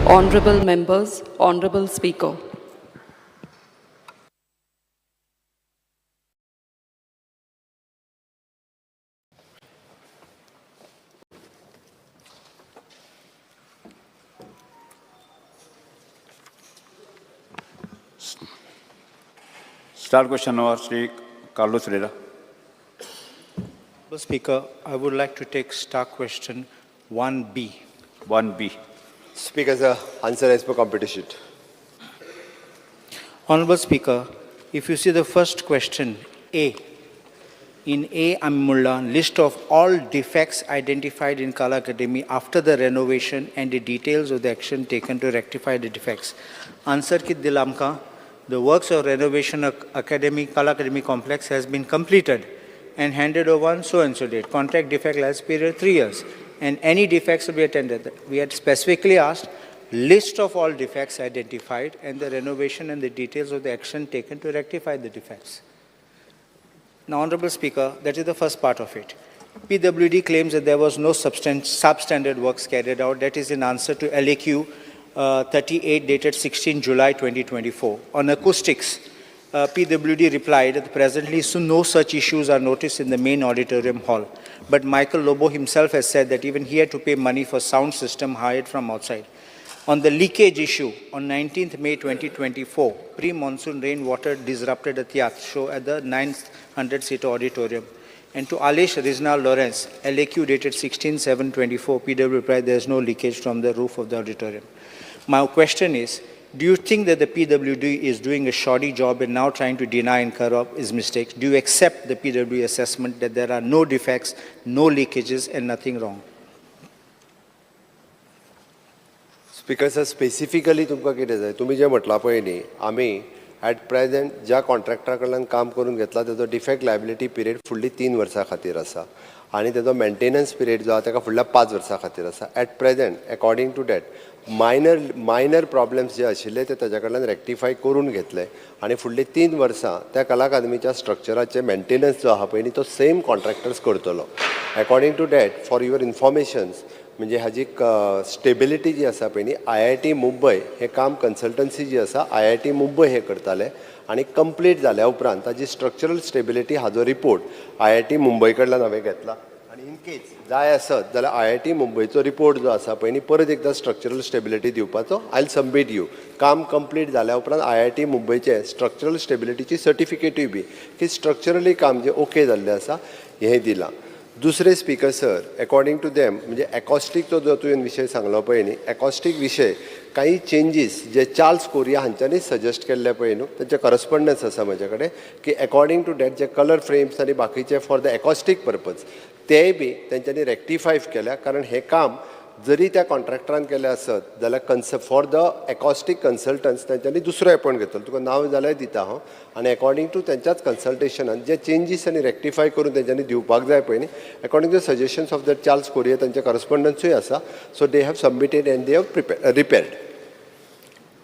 Honorable members, Honorable Speaker. Start question hour, Shri Carlos Ferreira. Mr. Speaker, I would like to take star question 1B. 1B. Speaker, sir, answer as per competition. Honorable Speaker, if you see the first question, A, in A, Ammulla, list of all defects identified in Kala Academy after the renovation and the details of the action taken to rectify the defects. Answer kit dilamka, the works of renovation of Academy, Kala Academy complex has been completed and handed over on so and so date. Contract defect last period 3 years and any defects will be attended. We had specifically asked list of all defects identified and the renovation and the details of the action taken to rectify the defects. Now, Honorable Speaker, that is the first part of it. PWD claims that there was no substandard works carried out. That is in answer to LAQ 38 dated 16 July 2024. On acoustics, PWD replied that presently so no such issues are noticed in the main auditorium hall. But Michael Lobo himself has said that even he had to pay money for sound system hired from outside. On the leakage issue, on 19th May 2024, pre-monsoon rainwater disrupted a theatre show at the 900-seat auditorium. And to Alish Rizna Lawrence, LAQ dated 16/7/24, PW replied there is no leakage from the roof of the auditorium. My question is, do you think that the PWD is doing a shoddy job and now trying to deny and cover up his mistakes? Do you accept the PWD assessment that there are no defects, no leakages, and nothing wrong? Speaker sir, specifically तुमकां कितें जाय, तुमी जें म्हटलां पळय न्ही, आमी at present ज्या कॉन्ट्रॅक्टरा कडल्यान काम करून घेतला तेजो डिफेक्ट लायबिलिटी पिरियड फुडली 3 वर्सां खातीर आसा आनी तेजो मेंटेनन्स पिरियड जो आसा तेका फुडल्या 5 वर्सां खातीर आसा. At present according to that minor problems जे आशिल्ले ते ताज्या कडल्यान रेक्टिफाय करून घेतले आनी फुडली 3 वर्सां त्या कला अकादमीच्या स्ट्रक्चराचे मेंटेनन्स जो आहा पळय न्ही तो सेम कॉन्ट्रॅक्टर्स करतलो. According to that, for your informations, म्हणजे हाजी स्टेबिलिटी जी आसा पळय न्ही, IIT Mumbai हें काम कन्सल्टन्सी जी आसा IIT Mumbai हें करताले आनी कंप्लीट जाल्या उपरांत ताजी स्ट्रक्चरल स्टेबिलिटी हाजो रिपोर्ट IIT Mumbai कडल्यान हांवें घेतला आनी इन केस जाय आसत जाल्यार IIT मुंबयचो रिपोर्ट जो आसा पळय न्ही परत एकदां स्ट्रक्चरल स्टेबिलिटी दिवपाचो I will submit you. काम कंप्लीट जाल्या उपरांत IIT मुंबयचे स्ट्रक्चरल स्टेबिलिटीची सर्टिफिकेटूय बी की स्ट्रक्चरली काम जें ओके जाल्लें आसा हें दिलां. दुसरें speaker sir, according to them म्हणजे एकॉस्टिकचो जो तुवें विशय सांगलो पळय न्ही, एकॉस्टीक विशय काही चेंजीस जे चार्ल्स कोरिया हांच्यांनी सजेस्ट केल्ले पळय न्हू, तेंचे करस्पॉन्डन्स आसा म्हजे कडेन की एकॉर्डिंग टू that जे कलर फ्रेम्स आनी बाकीचे फॉर the acoustic purpose तेय बी तेंच्यांनी रेक्टिफाय केल्या. कारण हें काम जरी त्या कॉन्ट्रॅक्टरान केलें आसत जाल्यार cons for the acoustic consultants तेंच्यांनी दुसरो एपॉयंट घेतलो, तुका नांव जाल्यार दिता हांव, आनी एकॉर्डिंग टू तेंच्याच कन्सल्टेशनान जे चेंजीस आनी रेक्टिफाय करून तेंच्यांनी दिवपाक जाय पळय न्ही, according to suggestions of that Charles Correa तेंचे करस्पॉन्डन्सूय आसा. So they have submitted and they have prepare repaired.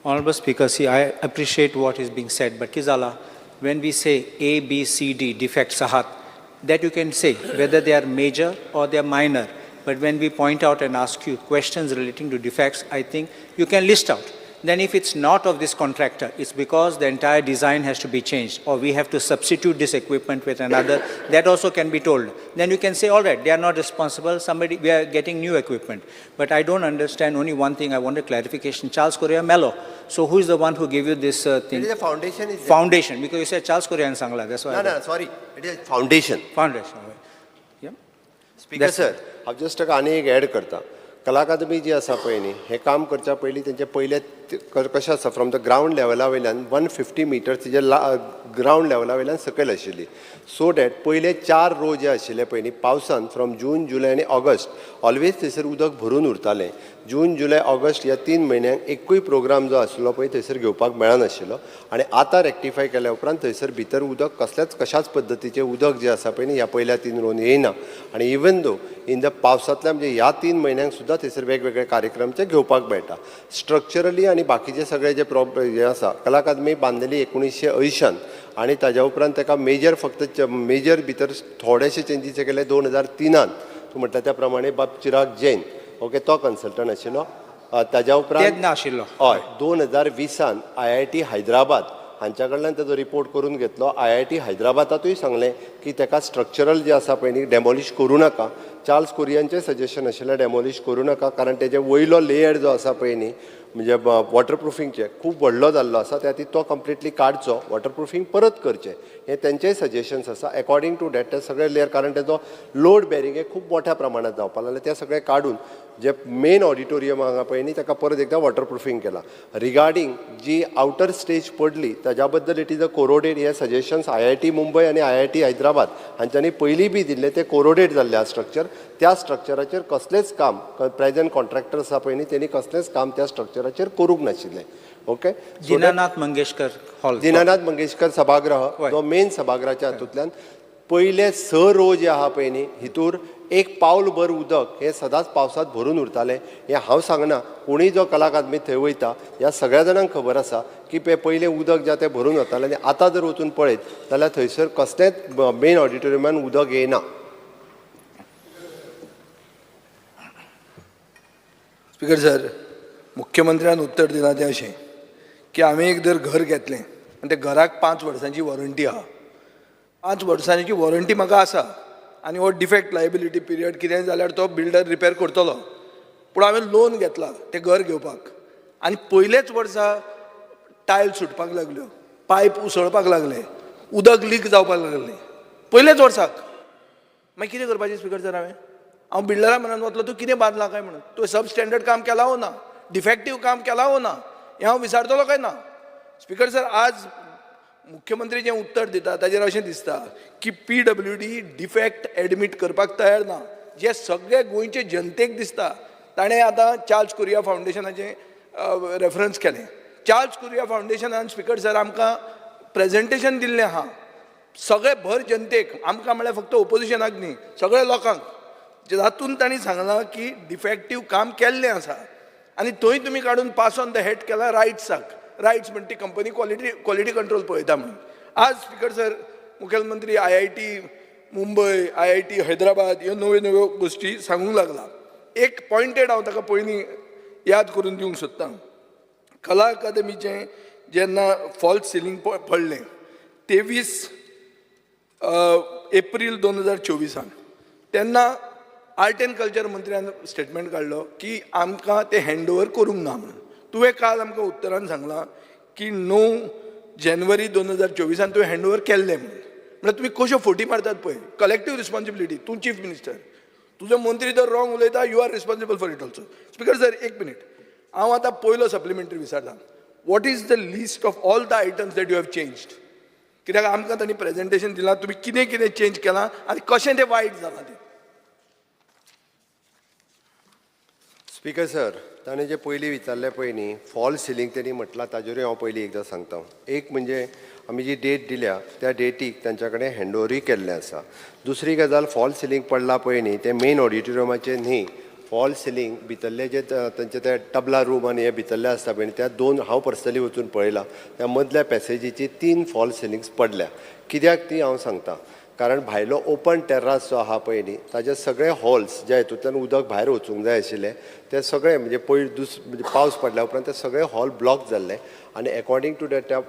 Honorable Speaker, see, I appreciate what is being said, but Kizala, when we say A, B, C, D, defects ahat, that you can say whether they are major or they are minor. But when we point out and ask you questions relating to defects, I think you can list out. Then if it's not of this contractor, it's because the entire design has to be changed or we have to substitute this equipment with another, that also can be told. Then you can say, all right, they are not responsible, somebody, we are getting new equipment. But I don't understand only one thing, I want a clarification. Charles Correa Mello. So who is the one who gave you this thing? It is a foundation. Is Foundation, because you said Charles Correa and Sangla, that's why. ना ना, sorry, it is foundation. Foundation, right. Yeah. Speaker sir, हांव just ताका आनी एक add करता. कला अकादमी जी आसा पळय न्ही, हें काम करच्या पयलीं तेंचे पयले कशें आसा, फ्रॉम the ground लेवला वयल्यान 150 मिटर्स तिजे ग्रावंड लेवला वयल्यान सकयल आशिल्ली. सो that पयले 4 रो जे आशिल्ले पळय न्ही, पावसान फ्रॉम जून जुलय आनी ऑगस्ट ऑलवेज थंयसर उदक भरून उरतालें. जून जुलय ऑगस्ट ह्या 3 म्हयन्यांक एकूय प्रोग्राम जो आशिल्लो पळय थंयसर घेवपाक मेळनाशिल्लो आनी आतां रेक्टिफाय केल्या उपरांत थंयसर भितर उदक कसल्याच कशाच पद्दतीचें उदक जें आसा पळय न्ही ह्या पयल्या 3 रोन येयना. आनी इवन दो इन the पावसांतल्या म्हणजे ह्या 3 म्हयन्यांक सुद्दां थंयसर वेगवेगळे कार्यक्रम ते घेवपाक मेळटा. स्ट्रक्चरली आनी बाकीचे सगळे जे प्रॉब्लम हे आसा, कला अकादमी बांदलेली 1980 आनी ताज्या उपरांत ताका मेजर फक्त मेजर भितर थोडेशे चेंजीस केले 2003 तूं म्हणटा त्या प्रमाणे बाब चिराग जैन, ओके, तो कन्सल्टंट आशिल्लो. ताज्या उपरांत तेन्ना आशिल्लो. हय, 2020 आयआयटी हैदराबाद हांच्या कडल्यान ताजो रिपोर्ट करून घेतलो. आयआयटी हैदराबादातूय सांगलें की ताका स्ट्रक्चरल जे आसा पळय न्ही, डेमोलिश करूं नाका. चार्ल्स कुरियनचें सजेशन आशिल्लें डेमोलिश करूं नाका, कारण तेजे वयलो लेयर जो आसा पळय न्ही, म्हणजे वॉटरप्रुफिंगचें खूब व्हडलो जाल्लो आसा, त्या खातीर तो कंप्लिटली काडचो, वॉटरप्रुफींग परत करचें, हें तेंचेय सजेशन्स आसा. एकॉर्डिंग टू that ते सगळे लेयर, कारण तेजो लोड बेरिंग हें खूब मोठ्या प्रमाणात जावपाक लागलें, तें सगळें काडून जे मेन ऑडिटोरियम आहा पळय न्ही, ताका परत एकदां वॉटरप्रुफींग केलां. रिगार्डींग जी आवटर स्टेज पडली ताज्या बद्दल it is a corroded, hey suggestions IIT Mumbai आनी आयआयटी हैदराबाद हांच्यांनी पयलीं बी दिल्लें, तें कोरोडेड जाल्लें आहा स्ट्रक्चर. त्या स्ट्रक्चराचेर कसलेंच काम प्रेजंट कॉन्ट्रॅक्टर आसा पळय न्ही, तेणी कसलेंच काम त्या स्ट्रक्चराचेर करूंक नाशिल्लें. ओके. दिनानाथ मंगेशकर हॉल. दिनानाथ मंगेशकर सभागृह हय. जो मेन सभागृहाच्या हातूंतल्यान पयले स रो जे आहा पळय न्ही, हितूर एक पावल भर उदक हें सदांच पावसांत भरून उरतालें. हें हांव सांगना, कोणूय जो कला अकादमीत थंय वयता ह्या सगळ्या जाणांक खबर आसा की ते पयलें उदक जें तें भरून वतालें आनी आतां जर वचून पळयत जाल्यार थंयसर कसलेंच मेन ऑडिटोरियमान उदक येयना. स्पीकर सर, मुख्यमंत्र्यान उत्तर दिलां तें अशें की आमी एक जर घर घेतलें आनी त्या घराक 5 वर्सांची वॉरंटी आहा, 5 वर्सांची वॉरंटी म्हाका आसा आनी हो डिफेक्ट लायबिलिटी पिरियड कितेंय जाल्यार तो बिल्डर रिपेर करतलो. पूण हांवें लोन घेतला तें घर घेवपाक आनी पयलेच वर्सा टायल सुटपाक लागल्यो, पायप उसळपाक लागले, उदक लीक जावपाक लागलें पयलेच वर्साक. मागीर कितें करपाचें स्पीकर सर हांवें? हांव बिल्डरा म्हऱ्यान वतलो, तूं कितें बांदलां काय म्हणून, तुवें सब स्टँडर्ड काम केलां वो ना, डिफेक्टीव काम केलां वो ना, हें हांव विचारतलो काय ना? स्पीकर सर, आज मुख्यमंत्री जें उत्तर दिता ताजेर अशें दिसता की पीडब्ल्यूडी डिफेक्ट एडमीट करपाक तयार ना, जें सगळे गोंयचे जनतेक दिसता. ताणें आतां चार्ल्स कुरिया फावंडेशनाचें रेफरन्स केलें. चार्ल्स कुरिया फावंडेशनान, स्पीकर सर, आमकां प्रेजेंटेशन दिल्लें आहा सगळे भर जनतेक, आमकां म्हळ्यार फक्त ओपोजिशनाक न्ही, सगळ्या लोकांक, जातून तांणी सांगलां की डिफेक्टीव काम केल्लें आसा. आनी थंय तुमी काडून पास ऑन the hat केला रायट्साक. रायट्स म्हणटा ती कंपनी क्वॉलिटी क्वॉलिटी कंट्रोल पळयता म्हणून. आज स्पीकर सर, मुखेलमंत्री आयआयटी मुंबय, आयआयटी हैदराबाद ह्यो नव्यो नव्यो गोश्टी सांगूंक लागला. एक पॉयंटेड हांव ताका पयलीं याद करून दिवंक सोदतां. कला अकादमीचें जेन्ना फॉल्स सिलींग पडलें 23 एप्रील 2024, तेन्ना आर्ट एंड कल्चर मंत्र्यान स्टेटमेंट काडलो की आमकां तें हँड ओवर करूंक ना म्हणून. तुवें काल आमकां उत्तरान सांगलां की 9 जानेवारी 2024 तुवें हँड ओवर केल्लें म्हणून. म्हळ्यार तुमी कश्यो फटी मारतात पळय. कलेक्टीव रिस्पॉन्सिबिलिटी, तूं चीफ मिनिस्टर, तुजो मंत्री जर रॉंग उलयता, you are responsible for it also. Speaker sir, एक मिनीट, हांव आतां पयलो सप्लिमेंटरी विचारता, what is the list of all the items that you have changed? कित्याक आमकां तांणी प्रेजेंटेशन दिलां, तुमी कितें कितें चेंज केलां आनी कशें तें वायट जालां तें. स्पीकर सर, ताणें जे पयलीं विचारलें पळय न्ही, फॉल सिलींग तेणी म्हटलां, ताजेरूय हांव पयलीं एकदां सांगता. एक म्हणजे आमी जी डेट दिल्या त्या डेटीक तांच्या कडेन हँड ओवरूय केल्लें आसा. दुसरी गजाल, फॉल सिलींग पडला पळय न्ही, तें मेन ऑडिटोरियमाचें न्ही. फॉल सिलींग भितरले जे तांचे ते तबला रूम आनी हे भितरले आसता पळय न्ही, त्या दोन, हांव पर्सनली वचून पळयलां, त्या मदल्या पॅसेजीची तीन फॉल सिलिंग्स पडल्या. कित्याक ती हांव सांगता, कारण भायलो ओपन टेर्रास जो आहा पळय न्ही, ताजे सगळे होल्स ज्या हितूंतल्यान उदक भायर वचूंक जाय आशिल्लें, ते सगळे म्हणजे पयर म्हणजे पावस पडल्या उपरांत ते सगळे हॉल ब्लॉक जाल्ले आनी एकॉर्डिंग टू that त्या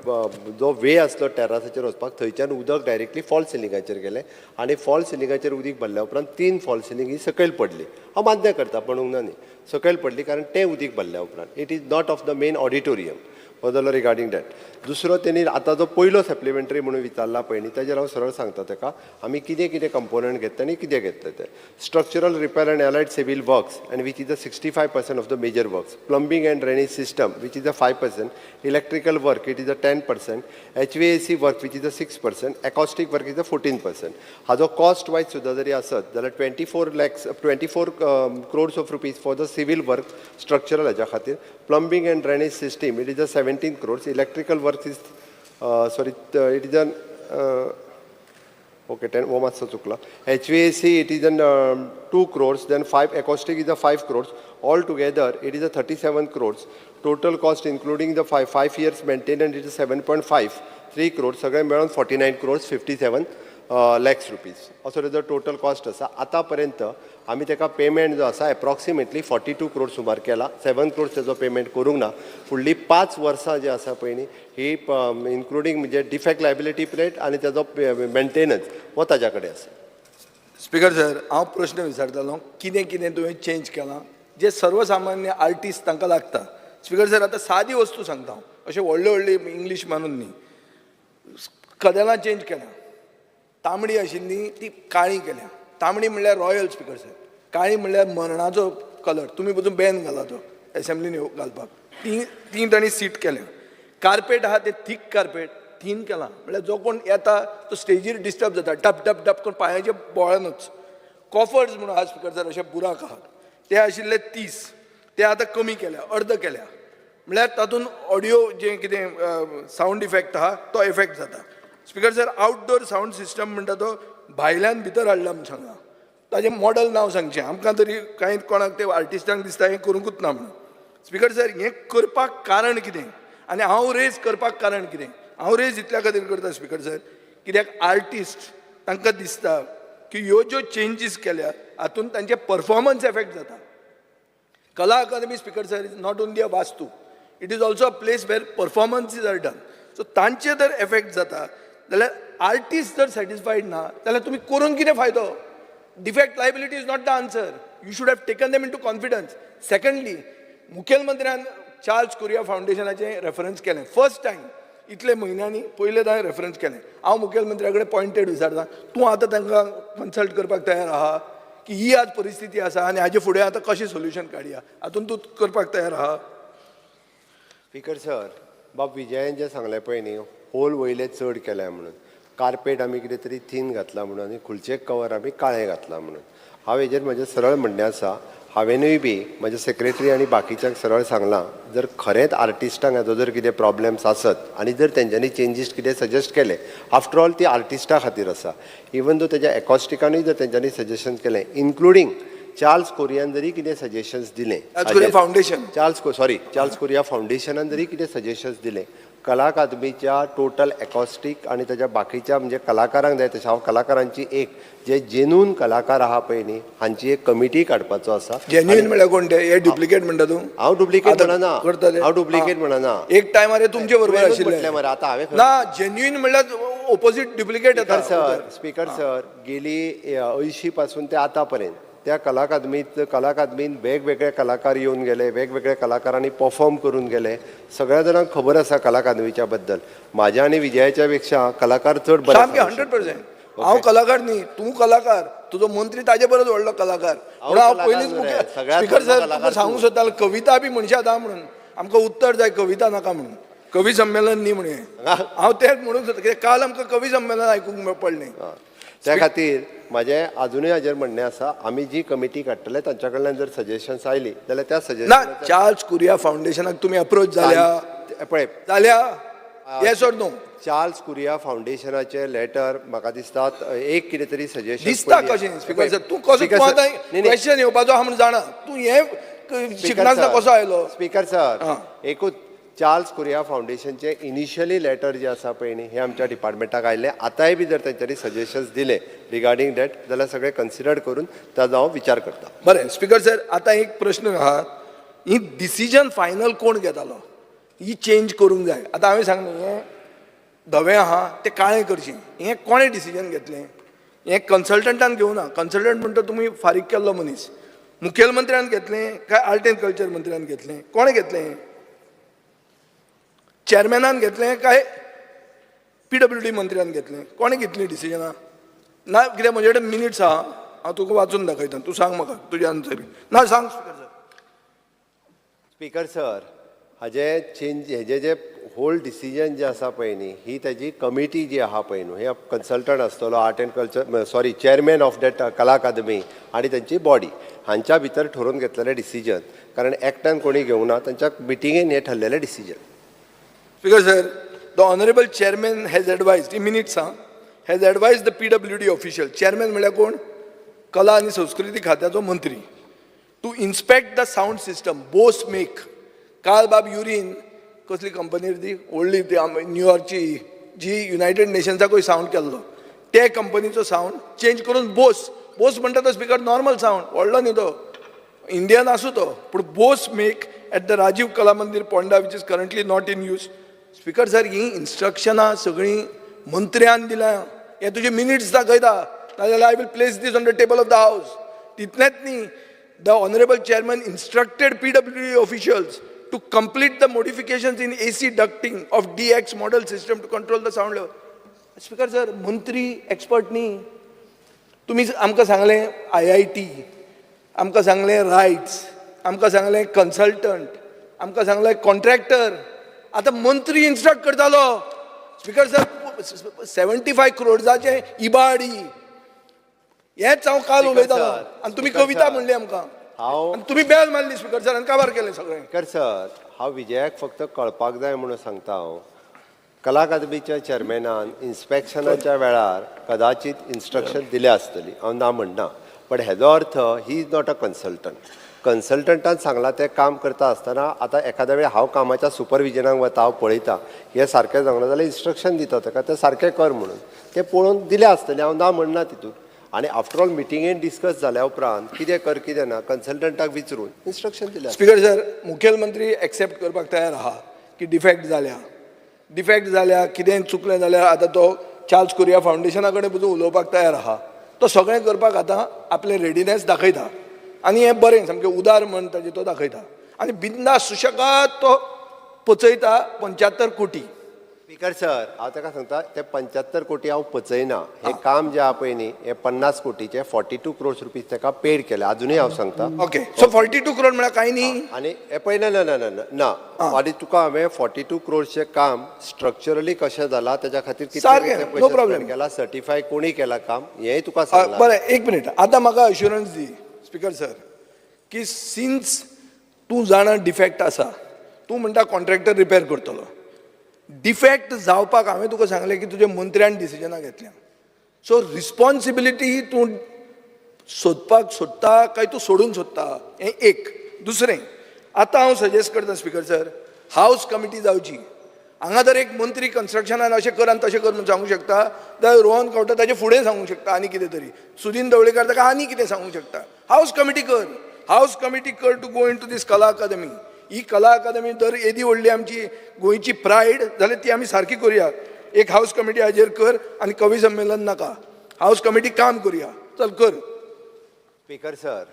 जो वे आसलो टेर्रासाचेर वचपाक, थंयच्यान उदक डायरेक्टली फॉल सिलिंगाचेर गेलें आनी फॉल सिलिंगाचेर उदीक भरल्या उपरांत तीन फॉल सिलींग ही सकयल पडली. हांव मान्य करता, पडूंक ना न्ही, सकयल पडली कारण तें उदीक भरल्या उपरांत. It is not of the main auditorium. हो जालो रिगार्डींग that. दुसरो, तेणी आतां जो पयलो सप्लिमेंटरी म्हणून विचारला पळय न्ही, ताजेर हांव सरळ सांगता ताका आमी कितें कितें कंपोनंट घेतले आनी कितें घेतले ते. Structural repair and allied civil works, and which is a 65% of the major works, plumbing and drainage system, which is a 5%, electrical work, it is a 10%, HVAC work, which is a 6%, acoustic work is a 14%. हाजो cost wise सुद्दां जरी आसत जाल्यार 24 lakhs, 24 crores of rupees for the civil work structural हाज्या खातीर. Plumbing and drainage system, it is a 17 crores. Electrical work is, sorry, it is an, okay, 10, हो मातसो चुकला. HVAC, it is an 2 crores, then 5, acoustic is a 5 crores. All together it is a 37 crores total cost, including the 5 years maintenance, it is 7.53 crores. सगळे मेळून 49 crores 57 lakhs rupees असो तेजो total cost आसा. आतां पर्यंत आमी तेका पेमेंट जो आसा एप्रॉक्सिमेटली 42 क्रोड सुमार केला. 7 क्रोड्स तेजो पेमेंट करूंक ना. फुडली 5 वर्सां जी आसा पळय न्ही, ही इन्क्लुडींग म्हणजे डिफेक्ट लायबिलिटी पिरियड आनी तेजो मेंटेनन्स हो ताज्या कडेन आसा. स्पीकर सर, हांव प्रश्न विचारतालो, कितें कितें तुवें चेंज केलां जे सर्वसामान्य आर्टिस्ट तांकां लागता. स्पीकर सर, आतां सादी वस्तू सांगता हांव, अशें व्हडले व्हडले इंग्लीश मानून न्ही. कदेलां चेंज केल्या. तांबडी आशिल्ली ती काळी केल्या. तांबडी म्हणल्यार रॉयल, स्पीकर सर. काळी म्हणल्यार मरणाचो कलर. तुमी पसून बॅन घाला तो एसेंब्लीन घालपाक. ती ती तांणी सीट केल्या. कार्पेट आहा ते थीक कार्पेट, थीन केलां. म्हणल्यार जो कोण येता तो स्टेजीर डिस्टर्ब जाता, टप टप टप करून पांयाचे बोळानूच. कॉफर्स म्हणून आहा, स्पीकर सर, अशे बुराक आहात. ते आशिल्ले 30, ते आतां कमी केल्या, अर्द केल्या. म्हणल्यार तातूंत ऑडियो जें कितें सावंड इफेक्ट आहा तो इफेक्ट जाता. Speaker sir, outdoor sound system म्हणटा तो भायल्यान भितर हाडला म्हूण सांगला. ताजें मॉडल नांव सांगचें आमकां तरी. कांय कोणाक ते आर्टिस्टांक दिसता हें करूंकूच ना म्हणून. स्पीकर सर, हें करपाक कारण कितें आनी हांव रेज करपाक कारण कितें? हांव रेज इतल्या खातीर करता, स्पीकर सर, कित्याक आर्टिस्ट तांकां दिसता की ह्यो ज्यो चेंजीस केल्या हातूंत तांचे परफॉर्मन्स एफेक्ट जाता. कला अकादमी, Speaker sir, is not only a vastu, it is also a place where performances are done. So तांचे जर एफेक्ट जाता जाल्यार, आर्टिस्ट जर सॅटिस्फायड ना जाल्यार तुमी करून कितें फायदो? Defect liability is not the answer. You should have taken them into confidence. Secondly, मुखेलमंत्र्यान Charles Korea फावंडेशनाचें रेफरन्स केलें. फर्स्ट टायम इतले म्हयन्यांनी पयले रेफरन्स केलें. हांव मुखेलमंत्र्या कडेन पॉयंटेड विचारता, तूं आतां तांकां कन्सल्ट करपाक तयार आहा की ही आज परिस्थिती आसा आनी हाजे फुडें आतां कशें सोल्युशन काडया, हातून तूं करपाक तयार आहा? स्पीकर सर, बाब विजयान जें सांगलें पळय न्ही, होल वयले चड केल्या म्हणून, कार्पेट आमी कितें तरी थीन घातला म्हणून आनी खुर्चेक कवर आमी काळें घातलां म्हणून, हांव हेजेर म्हजें सरळ म्हणणें आसा, हांवेनूय बी म्हज्या सेक्रेटरी आनी बाकीच्यांक सरळ सांगलां, जर खरेंच आर्टिस्टांक हाजो जर कितें प्रॉब्लम्स आसत आनी जर तेंच्यांनी चेंजीस कितें सजेस्ट केले, आफ्टर ऑल ती आर्टिस्टा खातीर आसा. इवन दो तेज्या एकॉस्टिकानूय जर तेंच्यांनी सजेशन केलें, इन्क्लुडींग चार्ल्स कोरियान जरी कितें सजेशन्स दिलें, चार्ल्स कोरिया फावंडेशन. चार्ल्स को सॉरी, चार्ल्स कोरिया फावंडेशनान जरी कितें सजेशन्स दिले, कला अकादमीच्या टोटल एकॉस्टीक आनी ताच्या बाकीच्या म्हणजे कलाकारांक जाय तशें, हांव कलाकारांची एक जे जेन्यून कलाकार आहा पळय न्ही, हांची एक कमिटी काडपाचो आसा. जेन्युइन म्हळ्यार कोण ते? हे डुप्लिकेट म्हणटा तूं? हांव डुप्लिकेट आतां म्हणना. करता ते? हांव डुप्लिकेट म्हणना. एक टायमार हे तुमचे बरोबर तुवेंनूच आशिल्ले. म्हटलें मरे, आतां हांवें खंय- ना, जेन्युइन म्हणल्यार ओपोजीट डुप्लिकेट स्पीकर येता. सर, स्पीकर सर, गेली 80 पासून ते आतां पर्यंत त्या कला अकादमीत वेगवेगळे कलाकार येवन गेले, वेगवेगळे कलाकारांनी परफॉर्म करून गेले. सगळ्या जाणांक खबर आसा कला अकादमीच्या बद्दल. माझ्या आनी विजयाच्या पेक्षा कलाकार चड बरे सामकें, सांगू 100%. शकता. हांव कलाकार न्ही, तूं कलाकार. तुजो मंत्री ताजे परस व्हडलो कलाकार. हांव म्हणून हांव कलाकार पयलींच न्हू रे, मुखेल सगळ्यांत स्पीकर व्हडलो सर, कलाकार तुमकां सांगूंक तूं. सोदतालो, कविता बी म्हणशात हा म्हणून आमकां उत्तर जाय, कविता नाका म्हणून. कवी संमेलन न्ही म्हणून हांव तेंच म्हणूंक सोदता, कित्याक काल आमकां कवी संमेलन आयकूंक पडलें. त्या खातीर म्हाजें आजुनूय हाजेर म्हणणें आसा, आमी जी कमिटी काडटले तांच्या कडल्यान जर सजेशन्स आयली जाल्यार त्या ना. सजेशन चार्ल्स कुरिया फावंडेशनाक तुमी अप्रोच जाल्या? पळय. जाल्या, येस ऑर नो? चार्ल्स कुरिया फावंडेशनाचे लेटर म्हाका दिसता एक कितें तरी सजेशन. दिसता कशें, स्पीकर सर? तूं कसो, तूं आतां क्वेश्चन येवपाचो आहा म्हूण जाणा, तूं हें शिकनासतना कसो आयलो? स्पीकर सर, आं. एकूच, चार्ल्स कुरिया फावंडेशनचे इनिशियली लेटर जे आसा पळय न्ही, हे आमच्या डिपार्टमेंटाक आयिल्ले. आतांय बी जर तेंच्यांनी सजेशन्स दिले रिगार्डींग that जाल्यार सगळे कन्सिडर करून ताजो हांव विचार करता. बरें, स्पीकर सर, आतां एक प्रश्न आहा, ही डिसिजन फायनल कोण घेतालो ही चेंज करूंक जाय? आतां हांवें सांगलें, हें धवें आहा तें काळें करचें, हें कोणें डिसिजन घेतलें? हें कन्सल्टंटान घेवना. कन्सल्टंट म्हणटा तुमी फारीक केल्लो मनीस. मुखेलमंत्र्यान घेतलें काय आर्ट एंड कल्चर मंत्र्यान घेतलें? कोणें घेतलें? चॅरमॅनान घेतलें काय पीडब्ल्यूडी मंत्र्यान घेतलें? कोणें घेतलीं डिसिजनां? ना कित्याक म्हजे कडेन मिनिट्स आहा, हांव तुका वाचून दाखयता. तूं सांग म्हाका तुजें आन्सर. ना, सांग स्पीकर सर. स्पीकर सर, हाजे चेंज, हेजे जे होल डिसिजन जे आसा पळय न्ही, ही ताजी कमिटी जी आहा पळय न्हू, हे कन्सल्टंट आसतलो art and culture, sorry, chairman of that Kala Akademi आनी तांची बॉडी हांच्या भितर ठरोवन घेतलेलें डिसिजन, कारण एकट्यान कोणी घेवना, तांच्या मिटिंगेन हें ठरलेलें decision. Speaker sir, the honourable chairman has advised, he minutes हा, has advised the PWD official. Chairman म्हणल्यार कोण? कला आनी संस्कृती खात्याचो मंत्री. To inspect the sound system Bose make. काल बाब युरीन कसली कंपनी ती व्हडली ती न्यूयॉर्कची, जी युनायटेड नेशन्साकूय सावंड केल्लो. ते कंपनीचो सावंड चेंज करून बोस. बोस म्हणटा तो स्पीकर नॉर्मल सावंड, व्हडलो न्ही तो, इंडियन आसूं तो, पूण Bose make at the Rajiv Kala Mandir, Ponda, which is currently not in use. Speaker sir, ही इन्स्ट्रक्शनां सगळीं मंत्र्यान दिल्या. हे तुजे मिनिट्स दाखयता, नाजाल्यार I will place this on the table of the house. तितलेंच न्ही, the honourable chairman instructed PWD officials to complete the modifications in AC ducting of DX model system to control the sound level. Speaker sir, मंत्री expert न्ही. तुमी आमकां सांगलें IIT, आमकां सांगलें rights, आमकां सांगलें कन्सल्टंट, आमकां सांगलें कॉन्ट्रॅक्टर, आतां मंत्री इन्स्ट्रक्ट करतालो. स्पीकर सर, 75 क्रोड्साचें इबाड ही. हेंच हांव काल स्पीकर उलयतालो सर, आनी तुमी स्पीकर कविता सर, म्हणली आमकां आनी तुमी बेल मारली स्पीकर सर, आनी काबार केलें सगळें. स्पीकर सर, हांव विजयाक फक्त कळपाक जाय म्हणून सांगता. हांव कला अकादमीच्या चेअरमॅनान इन्स्पेक्शनाच्या वेळार कदाचित इन्स्ट्रक्शन दिल्या आसतली, हांव ना म्हणना, बट हेजो अर्थ he is not a consultant. कन्सल्टंटान सांगलां तें काम करता आसतना आतां एखाद्या वेळार हांव कामाच्या सुपरविजनाक वता, हांव पळयता हें सारकें जावंक ना जाल्यार इन्स्ट्रक्शन दिता ताका तें सारकें कर म्हणून. तें पळोवन दिलें आसतलें, हांव ना म्हणना तितून. आनी आफ्टर ऑल मिटिंगेन डिस्कस जाल्या उपरांत कितें कर कितें ना कन्सल्टंटाक विचरून इन्स्ट्रक्शन दिलें. स्पीकर सर, मुखेलमंत्री एक्सेप्ट करपाक तयार आहा की डिफेक्ट जाल्या, डिफेक्ट जाल्या, कितेंय चुकलें जाल्यार आतां तो चार्ल्स कुरिया फावंडेशना कडेन पसून उलोवपाक तयार आहा. तो सगळें करपाक आतां आपलें रेडिनेस दाखयता आनी हें बरें सामकें उदार मन ताजें तो दाखयता आनी बिंदास सुशेगाद तो पचयता 75 कोटी. स्पीकर सर, हांव ताका सांगता ते 75 कोटी हांव पचयना. हें काम जें आहा पळय न्ही, हें 50 कोटीचें, 42 क्रोर्स रुपीज ताका पेड केले. आजुनूय हांव सांगता. ओके, सो 42 क्रोड म्हळ्यार कांय न्ही. आनी हें पळय, ना ना ना ना ना ना, आनी तुका हांवें 42 क्रोर्सचें काम स्ट्रक्चरली कशें जालां, तेच्या खातीर कितले सारकें, कितले no पयशे problem. spend केला, सर्टिफाय कोणी केला काम, हेंय तुका सांगलां. बरें, एक मिनीट. आतां म्हाका अश्युरन्स दी स्पीकर सर की सिन्स तूं जाणा डिफेक्ट आसा, तूं म्हणटा कॉन्ट्रॅक्टर रिपेर करतलो, डिफेक्ट जावपाक हांवें तुका सांगलें की तुज्या मंत्र्यान डिसिजनां घेतल्या, सो रिस्पॉन्सिबिलिटी तूं सोदपाक सोदता काय तूं सोडूंक सोदता, हें एक. दुसरें, आतां हांव सजेस्ट करता स्पीकर सर, हावज कमिटी जावची. हांगा जर एक मंत्री कन्स्ट्रक्शनान अशें कर आनी तशें कर म्हूण सांगूंक शकता जाल्यार रोहन खंवटे ताजे फुडें सांगूंक शकता आनी कितें तरी, सुदीन ढवळीकर ताका आनी कितें सांगूंक शकता. हावज कमिटी कर, हावज कमिटी कर to go into this Kala Akademi. ही कला अकादमी जर येदी व्हडली आमची गोंयची प्रायड जाल्यार ती आमी सारकी करुया. एक हावज कमिटी हाजेर कर आनी कवी संमेलन नाका, हावज कमिटी काम करुया, चल कर. स्पीकर सर,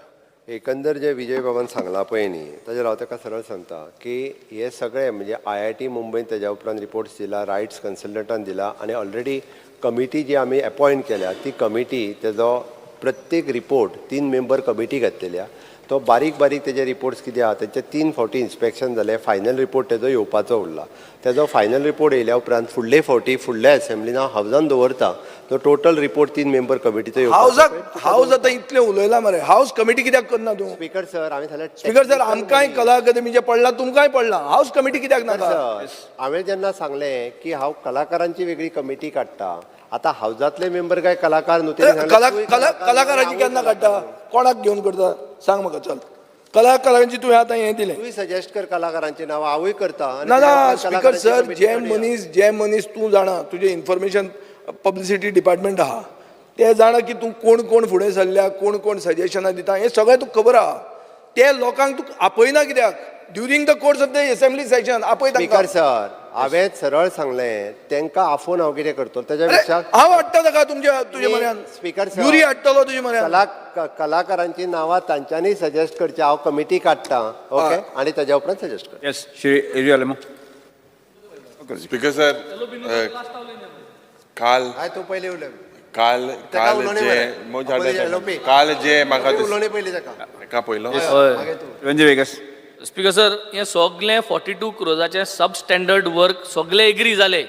एकंदर जे विजय बाबान सांगलां पळय न्ही, ताजेर हांव ताका सरळ सांगता की हे सगळे म्हणजे आयआयटी मुंबयन तेज्या उपरांत रिपोर्ट्स दिला, रायट्स कन्सल्टंटान दिला आनी ऑलरेडी कमिटी जी आमी एपॉयंट केल्या ती कमिटी तेजो प्रत्येक रिपोर्ट, तीन मेंबर कमिटी घातलेली आहा, तो बारीक बारीक तेजे रिपोर्ट्स कितें आहा, तेंचे तीन फावटी इन्स्पेक्शन जालें, फायनल रिपोर्ट तेजो येवपाचो उरला. तेजो फायनल रिपोर्ट येयल्या उपरांत फुडले फावटी फुडल्या एसेंब्लीन हांव हावजान दवरता तो टोटल रिपोर्ट तीन मेंबर कमिटीचो येवपाचो. हावजाक हावज आतां इतलें उलयलां मरे, हावज कमिटी कित्याक करना तूं? स्पीकर सर, हांवें सांगलें. स्पीकर सर, आमकांय कला अकादमीचें पडलां, तुमकांय पडलां, हावज कमिटी कित्याक नाका? सर, हांवें जेन्ना सांगलें की हांव कलाकारांची वेगळी कमिटी काडटा, आतां हावजांतले मेंबर काय कलाकार न्हू, तेणी सांगलें, कला तूंय कला कलाकार न्हू, कलाकाराची हांवूय केन्ना कलाकार काडटा? कोणाक घेवन करता सांग म्हाका. चल, कलाकारांची तुवें आतां हें दिलें. तूंय सजेस्ट कर कलाकारांची नांवां, हांवूय करता आनी ना तेज्या ना उपरांत स्पीकर कलाकारांची सर, कमिटी जे काडुया. मनीस, जे मनीस तूं जाणा तुजें इन्फॉर्मेशन पब्लिसिटी डिपार्टमेंट आहा, ते जाणा की तूं कोण कोण फुडें सरल्या, कोण कोण सजेशनां दिता, हें सगळें तुका खबर आहा. ते लोकांक तूं आपयना कित्याक during the course of the assembly session? आपय स्पीकर तांकां. सर, हांवें सरळ सांगलें तांकां आफोवन हांव कितें करतलो तेज्या अरे, पेक्षा हांव हाडटा ताका तुमच्या तुजे म्हऱ्यान. स्पीकर सर, युरी हाडटलो तुजे म्हऱ्यान. कलाकारांची नांवां तांच्यांनी सजेस्ट करची, हांव कमिटी काडटा, ओके, आनी तेज्या उपरांत सजेस्ट करता. Yes, Shri Yuri Alemao. Speaker sir, काल हय, तूं पयलीं उलय. काल ताका काल उलोवणें जे मरे. मोज पयलीं हाडले LOP. काल जे म्हाका उलोवणें पयलीं ताका. ताका पयलो. मागीर तूं. वेंजी वेगस. स्पीकर सर, हें सगलें 42 क्रोजाचें सब स्टँडर्ड वर्क सगले एग्री जाले,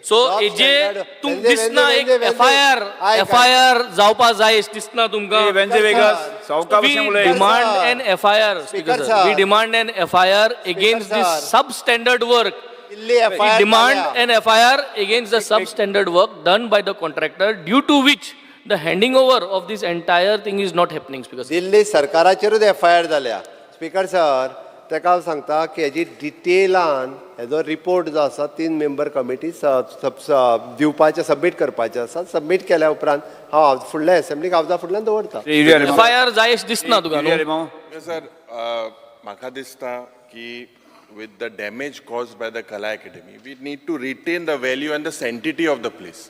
सो Sub हेजे standard. तुमकां वेंजे, दिसना वेंजे, एक वेंजे. एफ I R आयक, एफ I R जावपा जाय अशें दिसना तुमकां? वेंजी वेगस, सावका We भशेन उलय. demand sir. an FIR, Speaker Speaker sir. sir. We demand an FIR against this sir. substandard work. Delhi We FIR demand जाल्या. an FIR against the substandard work done by the contractor, due to which the handing over of this entire thing is not happening, Speaker sir. Delhi सरकाराचेरूच F I R जाल्या. Speaker sir, ताका हांव सांगता की हेजी डिटेलान हेजो report जो आसा तीन मेंबर कमिटी दिवपाचे, सबमीट करपाचे आसा. सबमीट केल्या उपरांत हांव फुडल्या एसेंब्लीक हावजा फुडल्यान दवरता. Shri Yuri Alemao. F I R जाय अशें दिसना तुका युरी न्हू? आलेमाव. सर, म्हाका दिसता की with the damage caused by the Kala Academy, we need to retain the value and the sanctity of the place.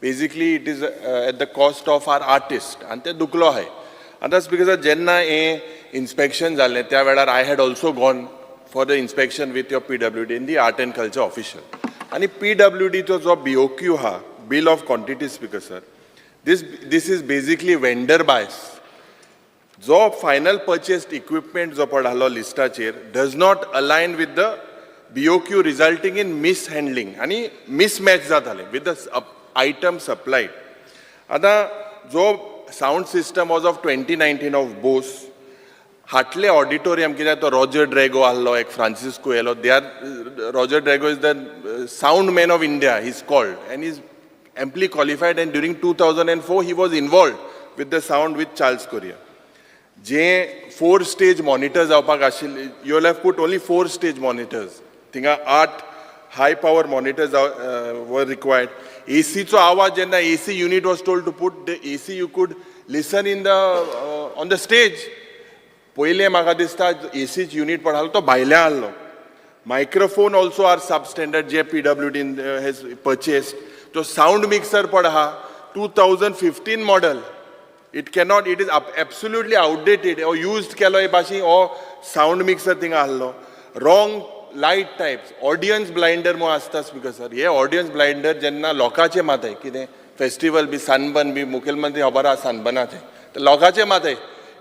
Basically, it is at the cost of our artist आनी ते दुखलो आहाय. आतां स्पीकर सर, जेन्ना हें inspection जालें त्या वेळार I had also gone for the inspection with your PWD in the art and culture official. आनी पी डब्ल्यू डीचो जो बीओक्यू आहा, bill of quantity, speaker sir, this is basically vendor bias. जो final purchased equipment जो पळ आहलो लिस्टाचेर does not align with the BOQ, resulting in mishandling आनी mismatch जातालें with the item supplied. आतां जो sound system was of 2019 of Bose. हाटले auditorium कित्याक तो रॉजर ड्रॅगो आहलो, एक फ्रांसिस्को येयलो. They are Roger Drago is the sound man of India he is called and is amply qualified, and during 2004 he was involved with the sound with Charles Correa. J four stage monitor जावपाक आशिल्ले, you have put only four stage monitors. थिंगा आठ हाय power monitors were required. एसीचो आवाज जेन्ना AC unit was told to put the AC, you could listen in the on the stage. पयलें म्हाका दिसता एसीच unit पण आहलो तो भायल्या आहलो. Microphone also are substandard J पीडब्ल्यूडीन has purchased. तो सावंड मिक्सर पण आहा 2015 model. It cannot, it is absolutely outdated. हो यूज्ड केलो हे भाशेन हो सावंड मिक्सर थिंगा आहलो. Wrong light types, audience blinder म्हूण आसता स्पीकर सर. हे ऑडियन्स ब्लायंडर जेन्ना लोकांचे माथाय कितें फेस्टिवल बी सनबर्न बी, मुखेलमंत्री खबर आहा सनबर्नाचें, तर लोकांचे माथाय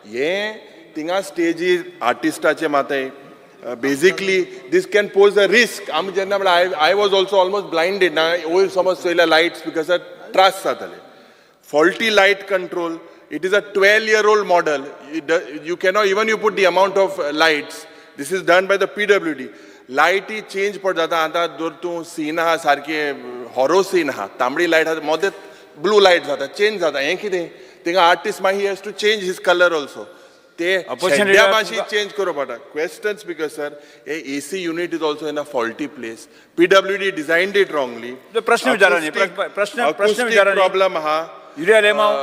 हे थिंगा स्टेजीर आर्टिस्टाचे माथाय, basically this can pose a risk. आमी जेन्ना म्हणल्यार I was also almost blinded ना. वयर समज चोयल्या लायट्स, because त्रास जाताले. Faulty light control. It is a 12-year-old model. You cannot even you put the amount of lights. This is done by the PWD. लायटी change पड जाता. आतां जर तूं सीन आहा सारकें हॉरो सीन आहा, तांबडी लायट आहा, मदें ब्लू लायट जाता, चेंज जाता. हें कितें थिंगा आर्टिस्ट मागीर he has to change his colour also. ते Opposition शेड्ड्या leader, भाशेन चेंज करूं पडटा. Question, speaker sir, hey AC unit is also in a faulty place. PWD designed it wrongly. प्रश्न विचारा न्ही, प्रश्न विचारा न्ही. प्रॉब्लम आहा. युरी आलेमाव.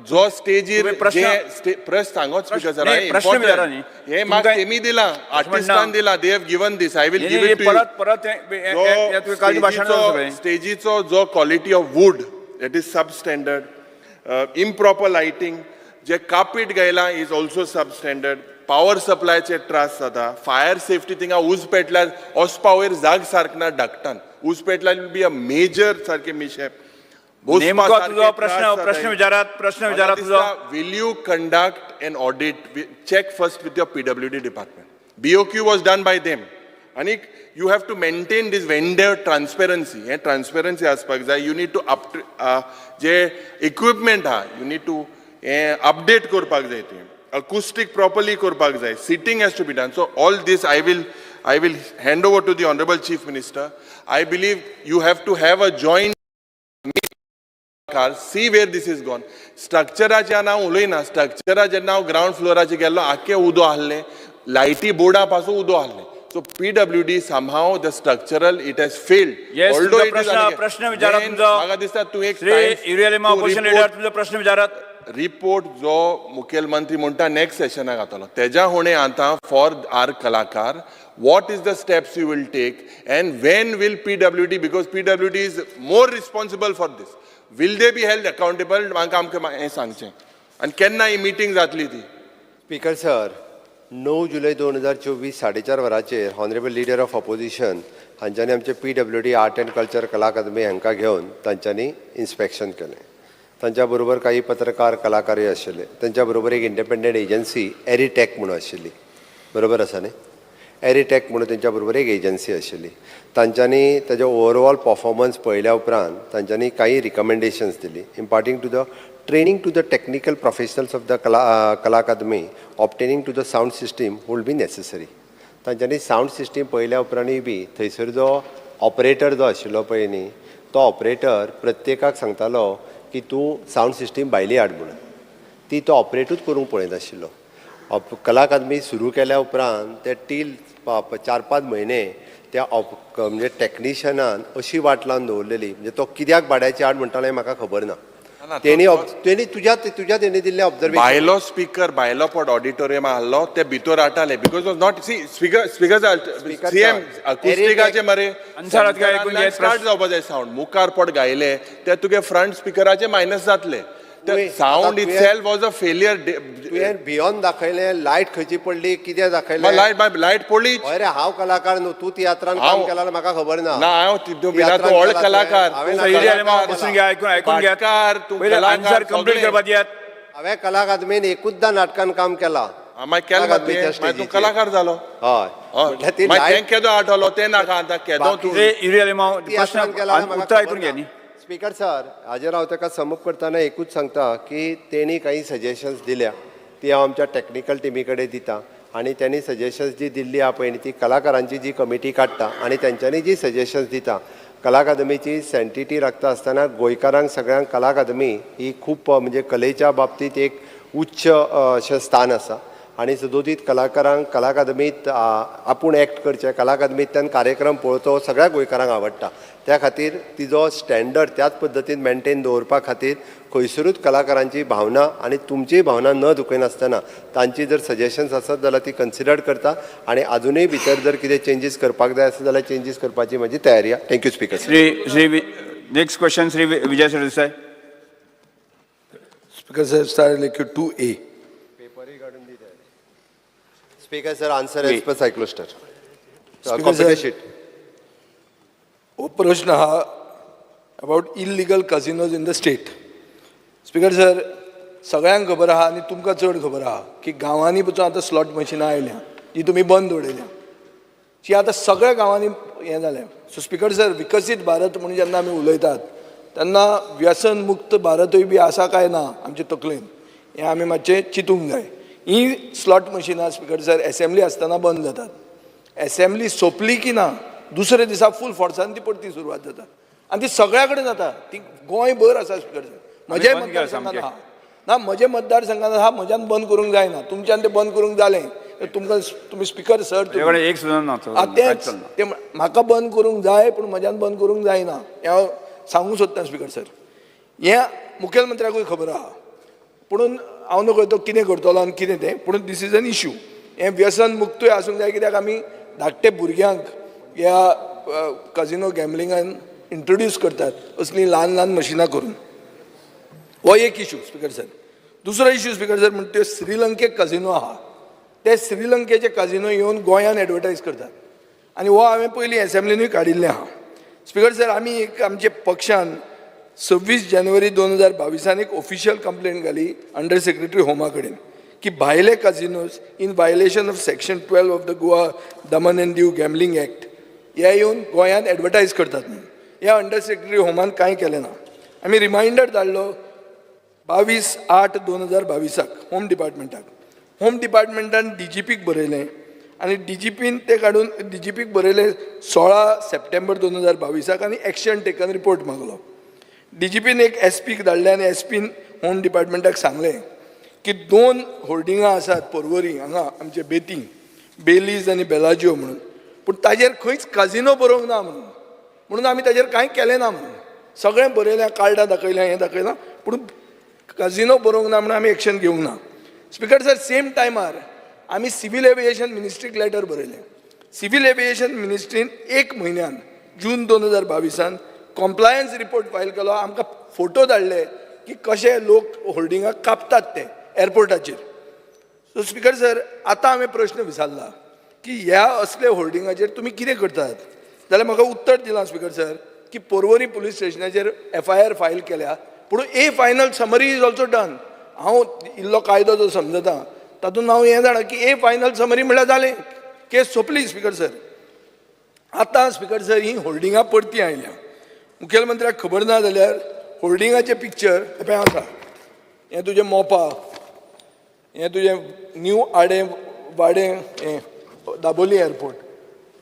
जो स्टेजीर तुम्ही प्रश्न- जे प्रश्न सांगोच स्पीकर सर. नाही, प्रश्न विचारा न्ही. हे म्हाका तुमकां- तेमी दिला, आर्टिस्टान दिला. They have given this, I will नाही, give नाही, it to. परत परत हे- हे- हे- हे तुवें कालचें भाशण जालें सगळें. स्टेजीचो जो quality of wood, that is sub standard, improper lighting, J carpet घायलां is also sub standard. Power सप्लायचे त्रास जाता. फायर सेफ्टी, थिंगा उज पेटल्यार वचपा वयर जाग सारक ना. धाकटान उज पेटल्यार will be a major सारकें मिशेप. नेमको तुजो प्रश्न, प्रश्न विचारात, प्रश्न विचारात तुजो. Will you conduct an audit? Check first with your PWD department. BOQ was done by them. आनी you have to maintain this vendor transparency. हें ट्रान्सपेरन्सी आसपाक जाय. You need to up J equipment आहा, you need to हें update करपाक जाय तुवें. अकुस्टीक properly करपाक जाय. Seating has to be done. So all this I will hand over to the honourable Chief Minister. I believe you have to have a joint car, see where this is gone. स्ट्रक्चराचे हांव उलयना. स्ट्रक्चरा जेन्ना हांव ground फ्लोराचेर गेल्लो, आख्खें उदो आहलें. लायटी बोर्डा पासून उदो आहलें. So PWD, somehow the structural, it has failed. Yes, तुमचो प्रश्न, प्रश्न विचारात तुमचो. म्हाका दिसता तूं एक श्री युरी आलेमाव, ऑपोजिशन लिडर, तुमचो प्रश्न विचारात. रिपोर्ट जो मुखेलमंत्री म्हणटा नेक्स्ट सेशनाक जातलो, तेज्या हुणे आतां फॉर are कलाकार, what is the steps you will take and when will PWD, because PWD is more responsible for this, will they be held accountable? म्हाका आमकां हें सांगचें आनी केन्ना ही मिटींग जातली ती. स्पीकर सर, 9 जुलय 2024 4:30 वरांचेर honourable leader of opposition हांच्यांनी आमचे PWD art and culture कला अकादमी हांकां घेवन तांच्यांनी इन्स्पेक्शन केलें. तांच्या बरोबर काही पत्रकार, कलाकारय आशिल्ले. तांच्या बरोबर एक इंडिपेंडंट एजन्सी एरिटेक म्हणून आशिल्ली, बरोबर आसा न्ही? एरिटेक म्हणून तेंच्या बरोबर एक एजन्सी आशिल्ली. तांच्यांनी ताजें ओवरऑल परफॉर्मन्स पळयल्या उपरांत तांच्यांनी काही रिकमेंडेशन्स दिली, imparting to the training to the technical professionals of the Kala Akademi, obtaining to the sound system would be necessary. तांच्यांनी सावंड सिस्टीम पळयल्या उपरांतूय बी थंयसर जो ऑपरेटर जो आशिल्लो पळय न्ही, तो ऑपरेटर प्रत्येकाक सांगतालो की तूं सावंड सिस्टीम भायली हाड म्हणून. ती तो ऑपरेटूच करूंक पळयनाशिल्लो. कला अकादमी सुरू केल्या उपरांत ते टील 4-5 म्हयने त्या म्हणजे टॅक्निशियनान अशी वाट लावन दवरलेली, म्हणजे तो कित्याक भाड्याची आड म्हणटालो हें म्हाका खबर ना. तेणी तेणी तुज्या तुज्या तेणी दिल्लें ऑब्जर्वेशन. भायलो स्पीकर, भायलो पट ऑडिटोरियम आहलो, ते भितर आटाले because was not see speaker speaker CM अकुस्टिकाचे मरे. आन्सर आतां आयकून घेत. स्टार्ट जावपा जाय सावंड. मुखार पट गायले ते तुगे फ्रंट स्पिकराचे मायनस जातले. Sound itself was a failure. तुवें भियोन दाखयलें, लायट खंयची पडली, कितें दाखयलें. लायट लायट पडली. हय रे, हांव कलाकार न्हू, तूं तियात्रान काम केला, म्हाका खबर ना. ना, हांव तूं व्हड कलाकार. आयकून घेत, आन्सर कंप्लीट करपा दियात. हांवें कला अकादमीन एकूचदां नाटकान काम केलां. मागीर केलें, तूं कलाकार जालो. हय. हय, केदो आठवलो तें नाका आतां, केदो तूं. उत्तर आयकून घे न्ही. स्पीकर सर, हाजेर हांव ताका समप करतना एकूच सांगता की तेणी काही सजेशन्स दिल्या ती हांव आमच्या टॅक्निकल टिमी कडेन दिता आनी तेणी सजेशन्स जी दिल्ली आहा पळय ती कलाकारांची जी कमिटी काडटा आनी तेंच्यांनी जी सजेशन्स दिता, कला अकादमीची सँटिटी राखता आसतना गोंयकारांक सगळ्यांक कला अकादमी ही खूब म्हणजे कलेच्या बाबतींत एक उच्च अशें स्थान आसा आनी सदोदीत कलाकारांक कला अकादमींत आपूण एक्ट करचें, कला अकादमींतल्यान कार्यक्रम पळोवचो सगळ्या गोंयकारांक आवडटा. त्या खातीर तिजो स्टँडर्ड त्याच पद्दतीन मेनटेन दवरपा खातीर खंयसरूच कलाकारांची भावना आनी तुमचीय भावना न दुखयनासतना तांची जर सजेशन्स आसत जाल्यार ती कन्सिडर करता आनी आजुनूय भितर जर कितें चेंजीस करपाक जाय आसत जाल्यार चेंजीस करपाची म्हजी तयारी आसा. Thank you speaker. Shri Shri next question Shri Vijay Sardesai. Speaker sir, star LQ 2A. Speaker sir, answer as per cyclostyle. Computer sheet. हो प्रश्न हा about illegal casinos in the state. Speaker sir, सगळ्यांक खबर आहा आनी तुमकां चड खबर आहा की गांवांनी पसून आतां स्लॉट मशिनां आयल्या जी तुमी बंद उडयल्या, जी आतां सगळ्या गांवांनी हें जालें. सो स्पीकर सर, विकसीत भारत म्हणून जेन्ना आमी उलयतात तेन्ना व्यसन मुक्त भारतूय बी आसा काय ना आमचे तकलेन हें आमी मातशें चिंतूंक जाय. ही स्लॉट मशिनां स्पीकर सर एसेंब्ली आसतना बंद जातात. एसेंब्ली सोंपली की ना दुसऱ्या दिसा फूल फोर्सान ती परती सुरवात जाता आनी ती सगळ्या कडेन जाता. ती गोंयभर आसा स्पीकर सर. म्हज्या मतदारसंघान आहा ना, म्हज्या मतदारसंघान आहा, म्हज्यान बंद करूंक जायना, तुमच्यान तें बंद करूंक जालें तुमकां, तुमी स्पीकर सर एक सुद्दां ना. तेंच तें म्हाका बंद करूंक जाय पूण म्हज्यान बंद करूंक जायना हें हांव सांगूंक सोदतां स्पीकर सर. हें मुखेलमंत्र्याकूय खबर आहा पुणून हांव नकळो तो कितें करतलो आनी कितें तें, पूण this is an issue. हें व्यसन मुक्तूय आसूंक जाय कित्याक आमी धाकटे भुरग्यांक ह्या कजिनो गॅमलिंगान इंट्रोड्यूस करतात असलीं ल्हान ल्हान मशिनां करून. हो एक इशू स्पीकर सर. दुसरो इशू स्पीकर सर म्हणटा त्यो श्रीलंकेक कजिनो आहा, ते श्रीलंकेचे कजिनो येवन गोंयान एडवर्टायज करतात आनी हो हांवें पयलीं एसेंब्लीनूय काडिल्लें आहा. स्पीकर सर, आमी एक आमच्या पक्षान 26 जानेवारी 2022 एक ऑफिशियल कंप्लेन घाली अंडर सेक्रेटरी होमा कडेन की भायले casinos in violation of section 12 of the Goa Daman and Diu gambling act हे येवन गोंयांत एडवर्टायज करतात म्हणून. ह्या अंडर सेक्रेटरी होमान कांय केलें ना. आमी रिमायंडर धाडलो 22/8/2022 होम डिपार्टमेंटाक. होम डिपार्टमेंटान डीजीपीक बरयलें आनी डीजीपीन तें काडून डीजीपीक बरयलें 16 सप्टेंबर 2022 आनी एक्शन टेकन रिपोर्ट मागलो. डीजीपीन एक एसपीक धाडलें आनी एसपीन होम डिपार्टमेंटाक सांगलें की 2 होर्डिंगां आसात पर्वरी हांगा आमचे बेती बेलीज आनी बेलाजियो म्हणून, पूण ताजेर खंयच काजिनो बरोवंक ना म्हणून, म्हणून आमी ताजेर कांय केलें ना म्हणून. सगळें बरयलें, कार्डां दाखयलें, हें दाखयलां, पूण काजिनो बरोवंक ना म्हणून आमी एक्शन घेवंक ना. स्पीकर सर, सेम टायमार आमी सिवील एविएशन मिनिस्ट्रीक लेटर बरयलें. सिवील एविएशन मिनिस्ट्रीन 1 म्हयन्यान जून 2022 कॉम्प्लायन्स रिपोर्ट फायल केलो. आमकां फोटो धाडले की कशे लोक होल्डिंगाक कापतात ते एअरपोर्टाचेर. सो स्पीकर सर, आतां हांवें प्रश्न विचारला की ह्या असले होल्डिंगाचेर तुमी कितें करतात जाल्यार म्हाका उत्तर दिलां स्पीकर सर की पर्वरी पुलीस स्टेशनाचेर FIR file केल्या, पूण a final summary is also done. हांव इल्लो कायदो जो समजता तातूंत हांव हें जाणा की ए फायनल समरी म्हणल्यार जालें, केस सोंपली स्पीकर सर. आतां स्पीकर सर ही होल्डिंगां परती आयल्या. मुखेलमंत्र्याक खबर ना जाल्यार होल्डिंगाचें पिक्चर हें आसा. हें तुजें मोपा, हें तुजें न्यू आडे वाडे, हें दाबोली एअरपोर्ट,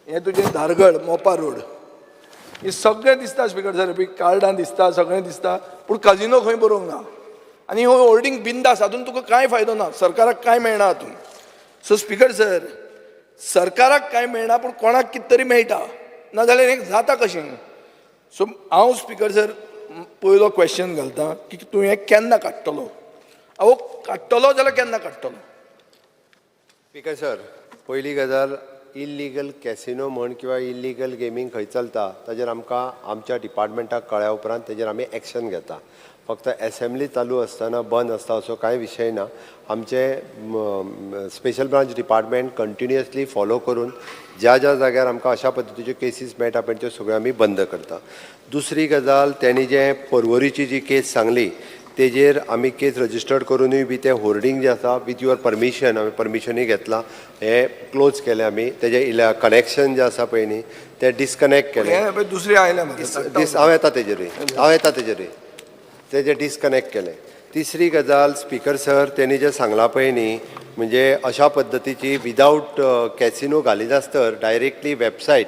हें तुजें धारगळ मोपा रोड, हें सगळें दिसता स्पीकर सर. कार्डां दिसता, सगळें दिसता, पूण काजिनो खंय बरोवंक ना. आनी हो होल्डिंग बिंदास, हातूंत तुका कांय फायदो ना, सरकाराक कांय मेळना हातूंत. सो स्पीकर सर, सरकाराक कांय मेळना पूण कोणाक कितें तरी मेळटा, नाजाल्यार हें जाता कशें? सो हांव स्पीकर सर पयलो क्वेश्चन घालता की तूं हें केन्ना काडटलो? अहो, काडटलो जाल्यार केन्ना काडटलो? स्पीकर सर, पयली गजाल, इल्लिगल कॅसिनो म्हण किंवा इल्लिगल गेमींग खंय चलता ताजेर आमकां आमच्या डिपार्टमेंटाक कळ्ळ्या उपरांत तेजेर आमी एक्शन घेता. फक्त एसेंब्ली चालू आसतना बंद आसता असो कांय विशय ना. आमचे special branch department continuously follow करून ज्या ज्या जाग्यार आमकां अशा पद्दतीच्यो केसीस मेळटा पळय, त्यो सगळ्यो आमी बंद करता. दुसरी गजाल, तेणी जे परवरीची जी केस सांगली तेजेर आमी केस रजिस्टर्ड करुनूय बी ते होर्डिंग जे आसा, विथ your permission, आमी परमिशनूय घेतलां, हें क्लोज केलें आमी. तेजें कनेक्शन जें आसा पळय न्ही, तें डिसकनेक्ट केलें. हें पळय, दुसरें आयलें म्हाका. दीस हांव येता तेजेरूय, हांव येता तेजेरूय. तेजें डिसकनेक्ट केलें. तिसरी गजाल स्पीकर सर, तेणी जें सांगलां पळय न्ही, म्हणजे अशा पद्दतीची विदावट कॅसिनो घालिनासतर डायरेक्टली वेबसायट,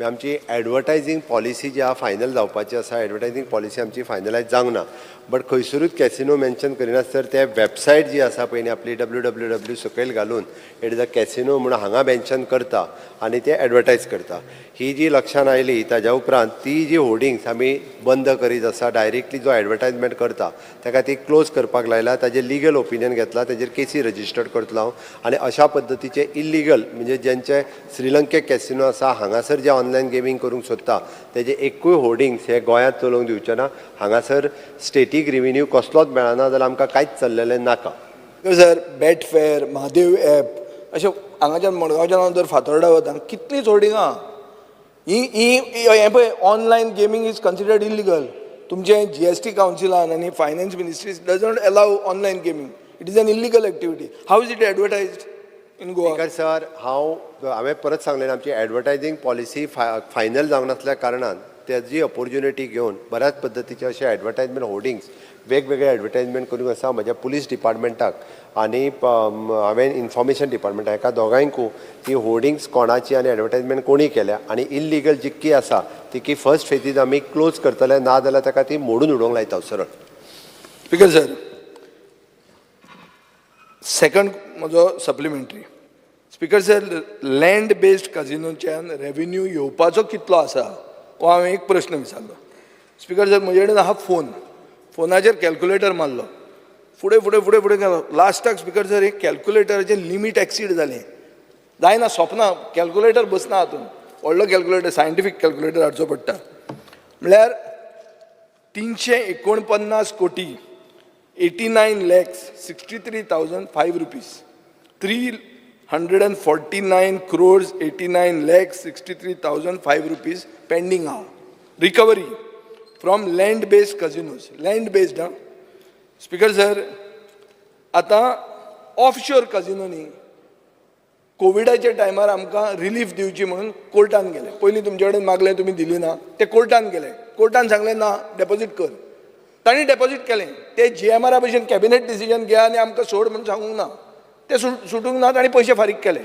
आमची एडवर्टायजींग पॉलिसी जी आहा फायनल जावपाची आसा. एडवर्टायजींग पॉलिसी आमची फायनलायज जावंक ना, बट खंयसरूच कॅसिनो मेन्शन करिनासतर ते वेबसायट जी आसा पळय न्ही आपली, www सकयल घालून it is a casino म्हणून हांगा मेन्शन करता आनी ते एडवर्टायज करता. ही जी लक्षान आयली ताज्या उपरांत ती जी होर्डिंग्स आमी बंद करीत आसा. डायरेक्टली जो एडवर्टायजमेंट करता ताका ती क्लोज करपाक लायला. ताजेर लिगल ओपिनियन घेतला, ताजेर केसी रजिस्टर्ड करतलो हांव. आनी अशा पद्दतीचे इल्लिगल, म्हणजे जेंचे श्रीलंकेक कॅसिनो आसा, हांगासर जे ऑनलायन गेमींग करूंक सोदता, तेजे एकूय होर्डिंग्स हे गोंयांत चलोवंक दिवचे ना. हांगासर स्टेटीक रिवेन्यू कसलोच मेळना जाल्यार आमकां कांयच चल्लेलें नाका. सर, बेटफेअर, म्हादेव एप, अशें हांगाच्यान मडगांवच्यान हांव जर फातोर्डा वता, कितलींच होर्डिंगां ही ही. हें पळय, online gaming is considered illegal. तुमचें जीएसटी कावन्सिलान आनी finance ministry doesn't allow online gaming. It is an illegal activity. How is it advertised in Goa? Speaker sir, हांवें परत सांगलें, आमची एडवर्टायजींग पॉलिसी फायनल जावंक नासल्या कारणान तेजी ऑपोर्च्युनिटी घेवन बऱ्याच पद्दतीचे अशे एडवर्टायजमेंट होर्डिंग्स, वेगवेगळे एडवर्टायजमेंट करूंक आसा. म्हज्या पुलीस डिपार्टमेंटाक आनी हांवें इन्फॉर्मेशन डिपार्टमेंटाक, हेका दोगांयकू ती होर्डिंग्स कोणाची आनी एडवर्टायजमेंट कोणी केल्या आनी इल्लिगल जितकी आसा तितकी फर्स्ट फेजीज आमी क्लोज करतले, ना जाल्यार ताका ती मोडून उडोवंक लायता सरळ. स्पीकर सर, सेकंड म्हजो supplementary. Speaker sir, land based कजिनोच्यान revenue येवपाचो कितलो आसा हो हांवें एक प्रश्न विचारलो. स्पीकर सर, म्हजे कडेन आहा फोन. फोनाचेर कॅल्क्युलेटर मारलो, फुडें फुडें फुडें फुडें गेलो. लास्टाक स्पीकर सर, एक कॅल्क्युलेटराचें लिमीट एक्सीड जालें. जायना, सोंपना, कॅल्क्युलेटर बसना हातून. व्हडलो कॅल्क्युलेटर, सायंटिफीक कॅल्क्युलेटर हाडचो पडटा. म्हणल्यार 349 कोटी 89 lakhs 63,005 rupees, 349 crores 89 lakhs 63,005 rupees pending आहा recovery from land based casinos, land based. आं स्पीकर सर, आतां ऑफशोर कजिनो न्ही, कोविडाच्या टायमार आमकां रिलीफ दिवची म्हणून कोर्टान गेले. पयलीं तुमचे कडेन मागलें, तुमी दिली ना. ते कोर्टान गेले. कोर्टान सांगलें, ना, डेपोजीट कर. तांणी डेपोजीट केलें. ते जीएमआरा भशेन कॅबिनेट डिसिजन घे आनी आमकां सोड म्हणून सांगूंक ना. ते सुटूंक ना. तांणी पयशे फारीक केले.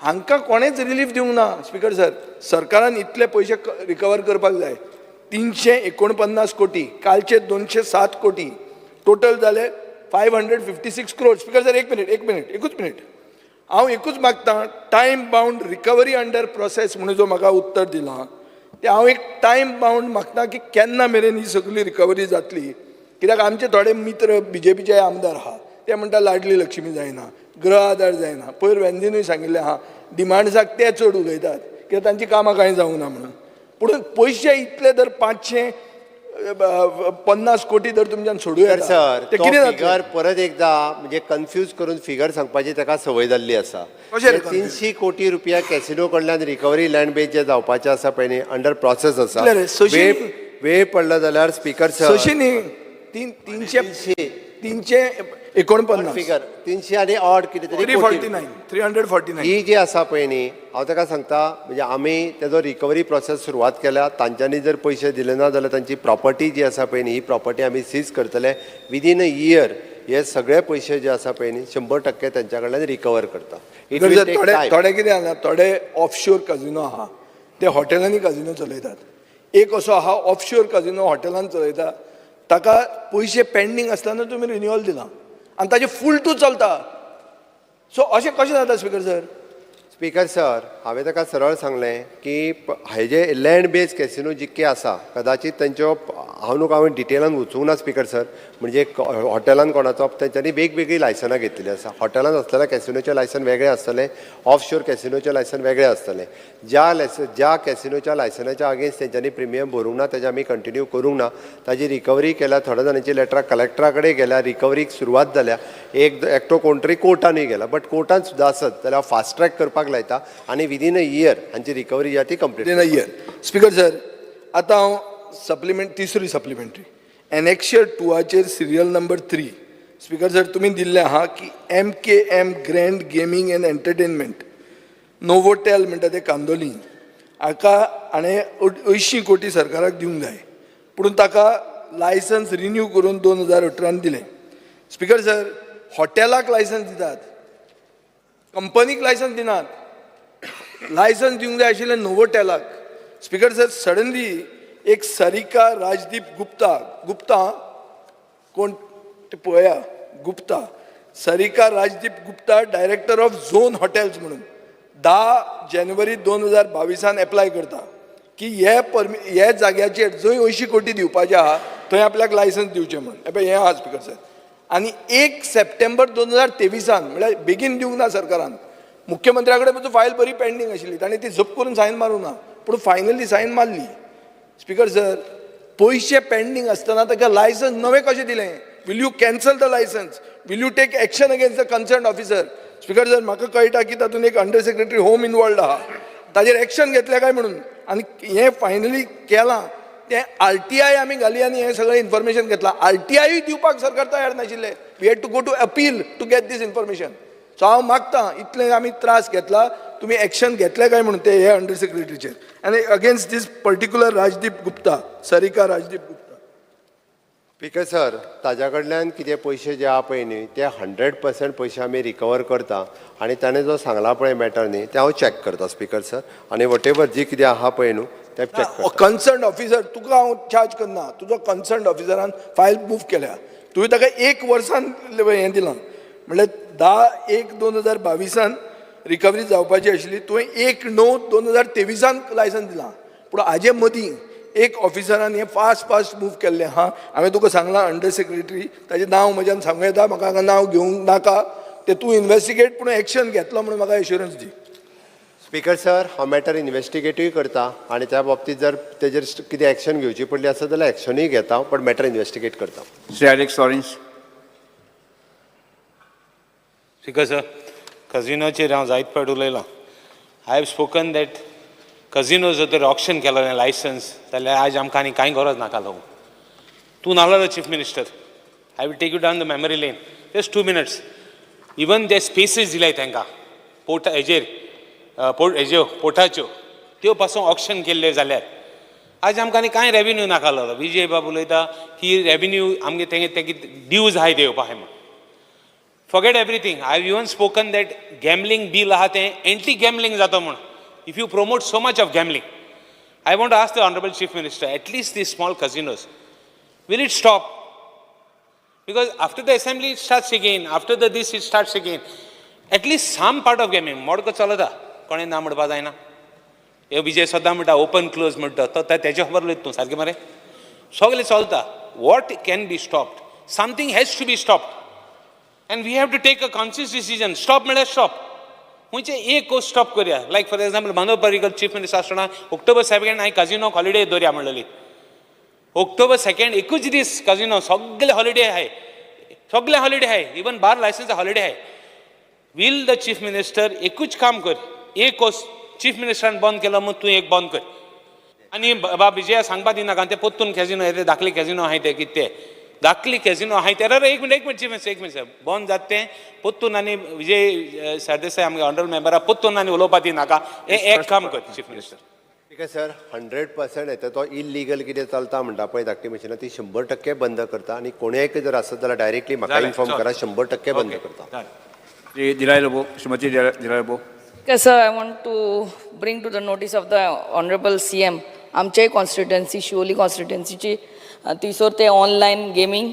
हांकां कोणेच रिलीफ दिवंक ना. स्पीकर सर, सरकारान इतले पयशे रिकवर करपाक जाय. 349 कोटी, कालचे 207 कोटी, टोटल जाले 556 crore. Speaker sir, एक मिनीट, एक मिनीट, एकूच मिनीट. हांव एकूच मागता, time bound recovery under process म्हणून जो म्हाका उत्तर दिलां तें हांव एक टायम बावंड मागता की केन्ना मेरेन ही सगळी रिकवरी जातली? कित्याक आमचे थोडे मित्र बीजेपीचे आमदार आहा, ते म्हणटा लाडली लक्ष्मी जायना, गृह आदार जायना. पयर वेंझीनूय सांगिल्लें आहा, डिमांड्साक ते चड उलयतात कित्याक तांची कामां कांय जावंक ना म्हणून. पूण पयशे इतले जर 550 कोटी जर तुमच्यान सोडूं तर येता, सर, ते तो कितें फिगर जातलें? परत एकदा म्हणजे कन्फ्यूज करून फिगर सांगपाची ताका संवय जाल्ली आसा. कशें रे confuse? 300 कोटी रुपया कॅसिनो कडल्यान रिकवरी लँड बेस जे जावपाचे आसा पळय न्ही, अंडर प्रोसेस आसा. कितले रे? 600 वेळ वेळ पडला जाल्यार स्पीकर सर, 600 न्ही, तीन तीनशे 349. फिगर 300 आनी ऑड कितें तरी थ्री कोटी. 49, 349. ही जी आसा पळय न्ही, हांव ताका सांगता, म्हणजे आमी तेजो रिकवरी प्रोसेस सुरवात केल्या. तांच्यांनी जर पयशे दिले ना जाल्यार तांची प्रॉपर्टी जी आसा पळय न्ही, ही प्रॉपर्टी आमी सीज करतले. विदीन अ इयर हे सगळे पयशे जे आसा पळय न्ही, 100% तांच्या कडल्यान रिकवर करता. It will take थोडे टायम. थोडे कितें जाणा, थोडे ऑफशोर कजिनो आहा, ते हॉटेलांनी कजिनो चलयतात. एक असो आहा ऑफशोर कजिनो हॉटेलान चलयता, ताका पयशे पेंडींग आसतना तुमी रिन्युअल दिला आनी ताजें फूल टू चलता. सो अशें कशें जाता स्पीकर सर? स्पीकर सर, हांवें ताका सरळ सांगलें की हेजे लँड बेज कॅसिनो जितके आसा, कदाचीत तेंच्यो हांव न्हू, हांवें डिटेलान वचूंक ना स्पीकर सर. म्हणजे हॉटेलान कोणाचो, तेंच्यांनी वेगवेगळीं लायसनां घेतलेलीं आसा. हॉटेलान आसलेल्या कॅसिनोचें लायसन वेगळें आसतलें, ऑफ शोर कॅसिनोचें लायसन वेगळें आसतलें. ज्या कॅसिनोच्या लायसनाच्या अगेन्स्ट तेंच्यांनी प्रिमियम भरूंक ना, तेजें आमी कंटिन्यू करूंक ना. ताजी रिकवरी केल्या, थोड्या जाणांची लेटरां कलेक्टरा कडेन गेल्या, रिकवरीक सुरवात जाल्या. एक एकटो कोण तरी कोर्टानूय गेला. बट कोर्टान सुद्दां आसत जाल्यार हांव फास्ट ट्रॅक करपाक लायता आनी विदीन अ इयर हांची रिकवरी जी आहा ती complete Within a year. Speaker sir, आतां हांव सप्लिमेंट तिसरी supplementary annexure टूआचेर, serial number 3. Speaker sir, तुमी दिल्लें आहा की MKM Grand Gaming and Entertainment, Novotel म्हणटा ते कांदोली, हाका हाणें 80 कोटी सरकाराक दिवंक जाय, पूण ताका लायसन्स रिन्यू करून 2018न दिलें. स्पीकर सर, हॉटेलाक लायसन्स दितात, कंपनीक लायसन्स दिनात. लायसन्स दिवंक जाय आशिल्लें नोवोटेलाक. स्पीकर सर, सडनली एक सरिका राजदीप गुप्ता, गुप्ता कोण ते पळया, Gupta, Sarika Rajdeep Gupta, director of zone hotels म्हणून 10 जानेवारी 2022न एप्लाय करता की हे परमि हे जाग्याचेर जंय 80 कोटी दिवपाचे आहा थंय आपल्याक लायसन्स दिवचें म्हणून. हे पळय, हें आहा स्पीकर सर. आनी 1 सप्टेंबर 2023न, म्हळ्यार बेगीन दिवंक ना सरकारान, मुख्यमंत्र्या कडेन पसून फायल बरी पेंडींग आशिल्ली. ताणें ती झप करून सायन मारूंक ना, पूण फायनली सायन मारली. स्पीकर सर, पयशे पेंडींग आसतना ताका लायसन्स नवें कशें दिलें? Will you cancel the license? Will you take action against the concern officer? Speaker sir, म्हाका कळटा की तातूंत एक अंडर सेक्रेटरी होम इनवॉल्ड आहा. ताजेर एक्शन घेतलें काय म्हणून? आनी हें फायनली केलां तें आरटीआय आमी घाली आनी हें सगळें इन्फॉर्मेशन घेतलां. आरटीआयूय दिवपाक सरकार तयार नाशिल्लें. We had to go to appeal to get this information. So हांव मागता, इतले आमी त्रास घेतला, तुमी एक्शन घेतले काय म्हणून ते हे अंडर सेक्रेटरीचेर आनी against this particular Rajdeep Gupta, Sarika Rajdeep Gupta. Speaker sir, ताज्या कडल्यान कितें पयशे जे आहा पळय न्ही, ते 100% पयशे आमी रिकवर करता. आनी ताणें जो सांगला पळय मॅटर न्ही, तें हांव चॅक करता स्पीकर सर. आनी what ever जी कितें आहा पळय न्हू, तें चॅक करता. कन्सर्न ऑफिसर, तुका हांव चार्ज करना. तुजो कन्सर्न ऑफिसरान फायल मूव केल्या. तुवें ताका एक वर्सान हें दिलां, म्हणल्यार 10-1-2022न रिकवरी जावपाची आशिल्ली. तुवें 1-9-2023न लायसन्स दिलां. पूण हाजे मदीं एक ऑफिसरान हें फास्ट फास्ट मूव केल्लें आहा. हांवें तुका सांगलां, अंडर सेक्रेटरी, ताजें नांव म्हज्यान सांगूं येता, म्हाका हांगा नांव घेवंक नाका. तें तूं इन्वेस्टिगेट, पूण एक्शन घेतलो म्हणून म्हाका एश्युरन्स दी. स्पीकर सर, हांव मॅटर इन्वेस्टिगेटूय करता आनी त्या बाबतींत जर तेजेर कितें एक्शन घेवची पडली आसत जाल्यार एक्शनूय घेता, पण मॅटर इन्वेस्टिगेट करता. Shri Alex Lawrence. Speaker sir, कझिनोचेर हांव जायत फावट उलयलां. I have spoken that casino जर तर ऑक्शन केलो लायसन्स जाल्यार आयज आमकां आनी कांय गरज नाका लागूं. तूं नासलो chief minister. I will take you down the memory lane, just 2 minutes. Even ते स्पेसीस दिल्याय तांकां पोर्टा हेजेर, पोर्ट हेज्यो, पोर्टाच्यो, त्यो पासून ऑक्शन केल्ल्यो जाल्यार आज आमकां आनी कांय रेवेन्यू नाका लागलो. विजय बाब उलयता की रेवेन्यू आमगे तेंगे तेगे ड्यूज आहाय ते येवपा आहाय म्हूण. Forget everything. I have even spoken that gambling bill आहा तें एंटी गॅमलिंग जाता म्हूण, if you promote so much of gambling. I want to ask the honourable Chief Minister, at least the small casinos, will it stop? Because after the assembly it starts again, after the this it starts again. At least some part of gaming, मडको चलता, कोणें ना म्हणपा जायना. हे विजय सदां म्हणटा open close म्हणटा तो, तेजे खबर उलयता तूं सारकें मरे. सगळें चलता. What can be stopped? Something has to be stopped and we have to take a conscious decision. Stop म्हळ्यार स्टॉप. खंयचे एक स्टॉप करया. लायक for example, Manohar Parrikar chief minister आसतना ऑक्टोबर 2 हांवें कजिनो हॉलिडे दवरया म्हणलेली. ऑक्टोबर 2 एकूच दीस कजिनो सगळे हॉलिडे आहाय, सगळे हॉलिडे आहाय. इवन बार लायसन्स हॉलिडे आहाय. वील the chief minister एकूच काम कर, एक चीफ मिनिस्टरान बंद केलो म्हूण तूं एक बंद कर. आनी बाब विजया सांगपा दिनाका. ते पोत्तून कॅजिनो, ते धाकले कॅजिनो आहाय, ते कितें ते धाकली कॅजिनो आहाय ते. अरे, एक मिनट, एक मिनट, चीफ मिनिस्टर, एक मिनट. बंद जाता तें पोत्तून. आनी विजय सरदेसाय आमगे ऑनरेबल मेंबरा, पोत्तून आनी उलोवपा दिनाका. हें एक काम कर चीफ मिनिस्टर. स्पीकर सर, 100% येता. तो इलिगल कितें चलता म्हणटा पळय धाकटी मशिनां, ती 100% बंद करता. आनी कोणेय जर आसत जाल्यार डायरेक्टली म्हाका जालें, इन्फॉर्म चल. करा, 100% बंद ओके, करता. जालें. श्री दिलाय लोबो, श्रीमती दिलाय Lobo. Okay, sir, I want to bring to the notice of the Honorable CM, आमच्याय कॉन्स्टिट्युएन्सी, शिवोली कॉन्स्टिट्युएन्सीची थंयसर ते ऑनलायन गेमींग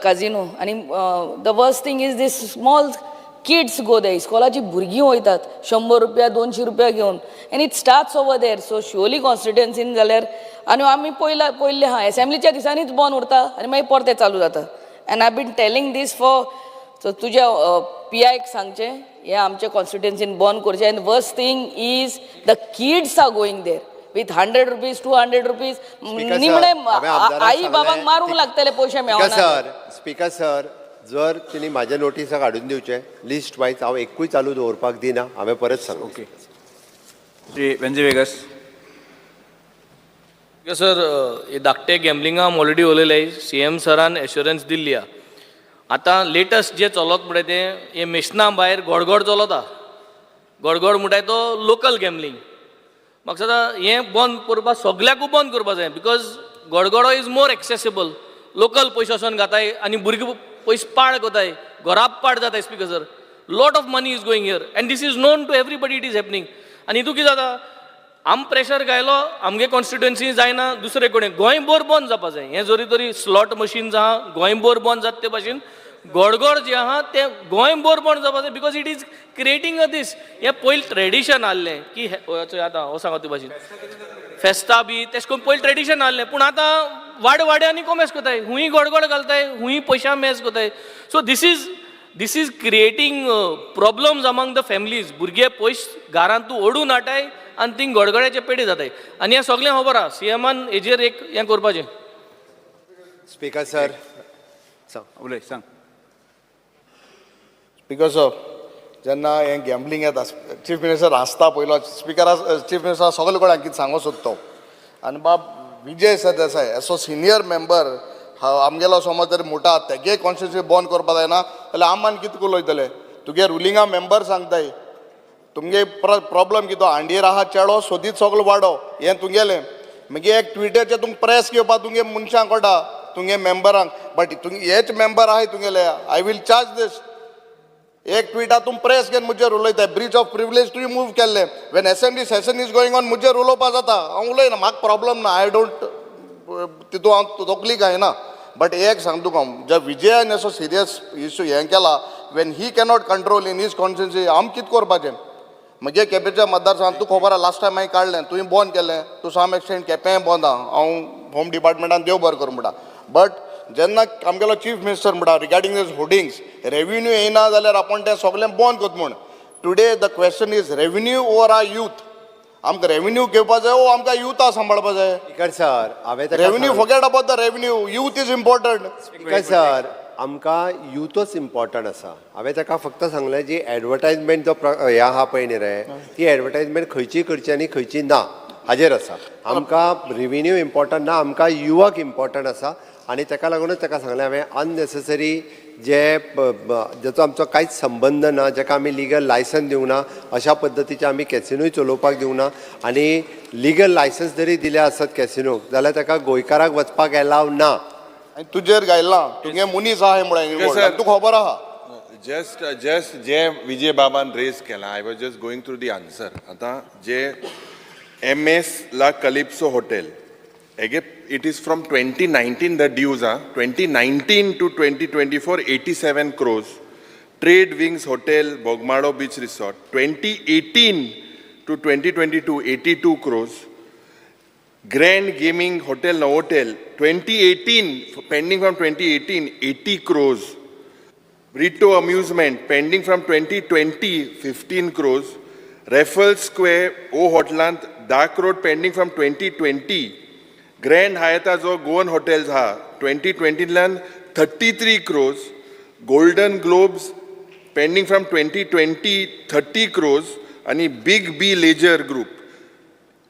कझिनो आनी the worst thing is this small kids go there. इस्कॉलाची भुरगीं वयतात 100 रुपया, 200 रुपया घेवन and it starts over there. So Siolim कॉन्स्टिट्युएन्सीन जाल्यार आनी आमी पयला पयल्लें आहा, एसेंब्लीच्या दिसांनीच बंद उरता आनी मागीर परतें चालू जाता. And I been telling this for, so तुज्या पी आयक सांगचें, हें आमच्या कॉन्स्टिट्युएन्सीन बंद करचें. And worst thing is the kids are going there with ₹100, ₹200. Speaker sir, निमणे हांवें आमदाराक आई सांगलें, बाबांक मारूंक लागतले पयशे स्पीकर मेळना. सर, स्पीकर सर, जर तिणी म्हाज्या नोटिसाक हाडून दिवचें लिस्ट वायज, हांव एकूय चालू दवरपाक दिना, हांवें परत सांगलें. ओके. श्री वेन्झी वेगस. सर, हे धाकटे गॅमलिंगा ऑलरेडी उलयले, सी एम सरान एश्योरन्स दिल्ली आहा. आतां लेटस्ट जे चलत म्हणटा तें हे मेशना भायर गोडगोड चलता. गोडगोड म्हणटाय तो लोकल गॅमलिंग. म्हाका दिसता हें बंद करपा, सगल्याकूय बंद करपा जाय, because गडगडो is more accessible. Local पयशे वचोन घाताय आनी भुरगीं पयशे पाड कोताय, घरा पाड जाताय. Speaker sir, lot of money is going here and this is known to everybody, it is happening. आनी हितू कितें जाता, आम प्रेशर घायलो आमगे कॉन्स्टिट्युएन्सी जायना, दुसरे कडेन गोंयभर बंद जावपा जाय. हें जरी तरी स्लॉट मशीन आहा गोंयभर बंद जाता, ते भाशेन गडगड जे आहा तें गोंयभर बंद जावपा जाय, because it is creating a this. हें पयलीं ट्रेडिशन आहलें की आतां हो सांगता ते भाशेन फेस्तां बी तेश करून पयलीं ट्रेडिशन आहलें, पूण आतां वाड वाड्यांनी कोमेस कोताय, हुंय गडगड घालताय, हुंय पयशां मेज कोताय. So this is creating problems among the families. भुरगे पयस घरांतू ओडून हाडटाय आनी थिंग गडगड्याचे पेडे जाताय. आनी हें सगळें खबर आहा, सी एमान हेजेर एक हें करपाचें. स्पीकर सर, उलय, सांग. स्पीकर सर, जेन्ना हें गॅम्बलिंग येता, चीफ मिनिस्टर हांसता पयलो. स्पिकर, चीफ मिनिस्टर सगळे कडेन कितें सांगूंक सोदता तो. आनी बाब विजय सरदेसाय असो सिनियर मेंबर आमगेलो समज जर म्हणटा तेगे कॉन्स्टिट्युन्सी बंद करपा जायना जाल्यार आमान कितें उलयतले? तुगे रुलिंगा मेंबर सांगताय. तुमगे प्रॉब्लम कितें? हांडीर आहा चेडो, सोदीत सगलो वाडो, हें तुगेलें. मागीर एक ट्विटरचेर तुमकां प्रेस घेवपा तुमगे मनशांक कळटा, तुमगे मेंबरांक, बट तुम हेच मेंबर आहाय तुगेले. I will charge this. एक ट्विटा तुम प्रेस घेवन मुजेर उलयताय. ब्रीच ऑफ प्रिविलेज तुवें मूव केल्लें. When assembly session is going on, मुजेर उलोवपा जाता, हांव उलयना, म्हाका प्रॉब्लम ना. I don't, तितून हांव तकली घायना. बट एक सांग तुका हांव, ज्या विजयान असो सिरियस इश्यू हें केला, when he cannot control in his constituency, आम कितें करपाचें? म्हजे केपेंच्या मतदारसंघात तुका खबर आहा, लास्ट टायम हांवें काडलें, तुवें बंद केलें. टू सम एक्सटेंट केपेंय बंद आहा. हांव होम डिपार्टमेंटान देव बरें करूं म्हणटा, बट जेन्ना आमगेलो चीफ मिनिस्टर म्हणटा रिगार्डींग दीस होर्डिंग्स, रेव्हेन्यू येयना जाल्यार आपूण तें सगळें बंद करता म्हूण. Today the question is revenue over our youth. आमकां रेव्हेन्यू घेवपा जाय ओ आमकां युथा सांबाळपा जाय? स्पीकर सर, हांवें ताका Revenue, forget about the revenue, youth is important. Speaker sir, आमकां युथच इम्पॉर्टंट आसा. हांवें ताका फक्त सांगलें, जी एडवर्टायजमेंट जो हें आहा पळय न्ही रे, ती एडवर्टायजमेंट खंयची करची आनी खंयची ना हाजेर आसा. आमकां रिवेन्यू इम्पॉर्टंट ना, आमकां युवक इम्पॉर्टंट आसा. आनी ताका लागूनच ताका सांगलें हांवें, अननेसेसरी जे जेचो आमचो कांयच संबंद ना, जेका आमी लिगल लायसन्स दिवंक ना, अशा पद्दतीचे आमी कॅसिनोय चलोवपाक दिवना. आनी लिगल लायसन्स जरी दिलें आसत कॅसिनोक जाल्यार ताका गोंयकाराक वचपाक एलाव ना. आनी तुजेर घायला, तुगे मनीस आहाय म्हणून Yes, sir. तुका खबर आहा. जस्ट जे विजय बाबान रेज केला, I was just going through the answer. आतां जे एम एस ला कलिप्सो hotel हेगे, it is from 2019 the dues ah, 2019 to 2024, 87 crores. Trade wings hotel, Bogmalo beach resort, 2018 to 2022, 82 crores. Grand gaming hotel Novotel, 2018, pending from 2018, 80 crores. Brito Amusement, pending from 2020, 15 crores. Raffles Square O Hotland, 10 crore pending from 2020. Grand Hyatt जो Goan Hotels हा, 2020 ल्यान 33 crores. Golden Globes pending from 2020, 30 crores. आणि Big B Leisure Group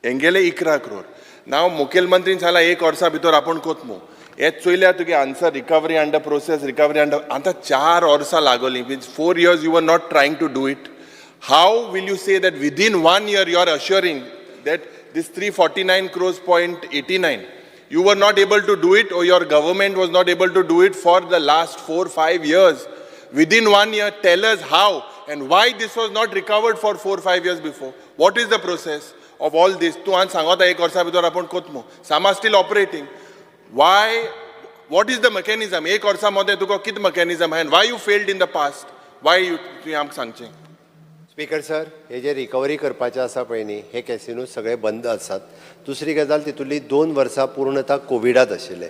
हेंगेले 11 crore. नाव मुखेलमंत्रीन सांगला एक वर्सा भितर आपूण कोतमो. हें चोयल्यार तुगे answer recovery under process, recovery under, आतां 4 वर्सां लागोली, means 4 years you are not trying to do it. How will you say that within one year you are assuring that this 349 crores point 89, you were not able to do it or your government was not able to do it for the last 4-5 years? Within one year, tell us how and why this was not recovered for 4-5 years before. What is the process of all this? तूं आज सांगता एक वर्सा भितर आपूण कोतमो. Some are still operating. Why? What is the mechanism? एक वर्सा मदें तुका कितें mechanism and why you failed in the past? Y you तुवें आमकां सांगचें. स्पीकर सर, हे जे रिकवरी करपाचे आसा पळय न्ही, हे कॅसिनो सगळे बंद आसात. दुसरी गजाल, तितूंतली 2 वर्सां पूर्णता कोविडात आशिल्ले.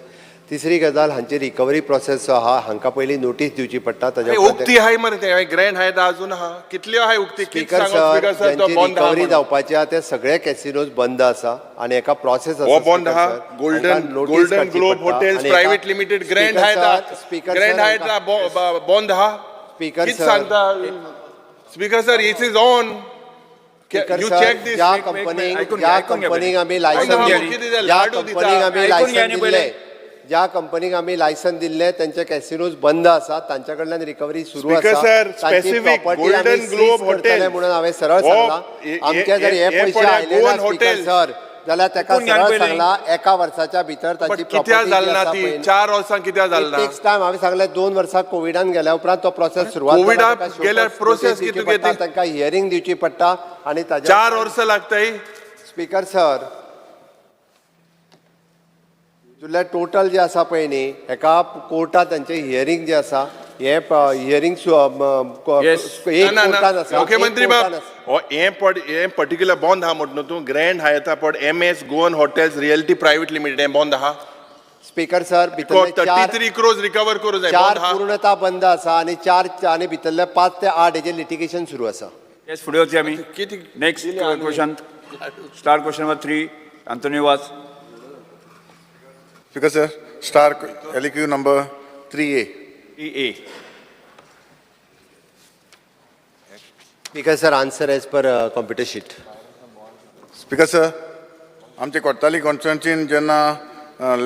तिसरी गजाल, हांची रिकवरी प्रोसेस जो आहा, हांकां पयलीं नोटीस दिवची पडटा. ताच्या अरे, उपरांत उक्ती हाय मरे ते. ग्रँड हाय अजून आहा. कितल्यो हाय उक्ती? कित स्पीकर सांगो सर, स्पीकर सर, तो ज्यांची बंद आहा रिकवरी म्हणून. जावपाची आहा ते सगळे कॅसिनोज बंद आसा आणि एका प्रोसेस हो बंद आहा. Golden golden globe hotels private limited, grand Hyatt, speaker grand Hyatt बंद आहा. स्पीकर कित सर. सांगता speaker sir? It is on. Speaker you sir, check this. ज्या एक- कंपनीक ऐकून घ्या, ज्या ऐकून घ्या. कंपनीक आमी ऐकून लायसन घ्या, कितें ते ज्या लाडू दिता. कंपनीक आमी ऐकून घ्या लायसन न्ही पयले. दिल्ले, ज्या कंपनीक आमी लायसन दिल्ले तेंचे कॅसिनोज बंद आसा. तांच्या कडल्यान रिकवरी सुरू Speaker आसा. sir, तांची specific property आमी Golden seize Globe करतले Hotel. म्हणून हांवें सरळ हो, सांगलां. आमचे जर हे हे पयशे पळय, आयले ना गोवन स्पीकर Hotel. Sir, जाल्यार ताका ऐकून घ्या सरळ पयलीं. सांगला, एका वर्साच्या भितर बट तांची कित्याक प्रॉपर्टी जी जालना आसा ती? पळय 4 वर्सां कित्याक जालना? Text time. हांवें सांगलें, 2 वर्सां कोविडान गेल्या उपरांत तो प्रोसेस सुरवात जाला. कोविडाक ताका show गेल्यार cause process notice दिवची कितें पडटा, ती? तांकां हियरींग दिवची पडटा आनी ताच्या 4 वर्सां लागताय. स्पीकर सर, तुल्या टोटल जे आसा पळय न्ही, हेका कोर्टात तांचे हियरींग जे आसा, हे हियरींग एक ना ना कोर्टान आसा, एक मुख्यमंत्री बाब, कोर्टान आसा. हो हें पड, हें पर्टिक्युलर बंद आहा म्हण न्हू तूं. ग्रँड हायता पड M S Goan hotels realty private limited, हें बंद आहा. स्पीकर सर, भितरले थर्टी चार थ्री क्रोज रिकवर करूं जाय. चार बंद आहा. पूर्णता बंद आसा आणि चार आणि भितरले 5 ते 8 हेजेर लिटिगेशन सुरू आसा. येस, फुडें वचया आमी. कितें नेक्स्ट दिलें आनी? Question, star question number 3, Antonio Vaz. Speaker sir, star LQ number 3A. 3A. Speaker sir, answer as per computer sheet. Speaker sir, आमचे कोर्ताली कॉन्स्टिट्युन्सीन जेन्ना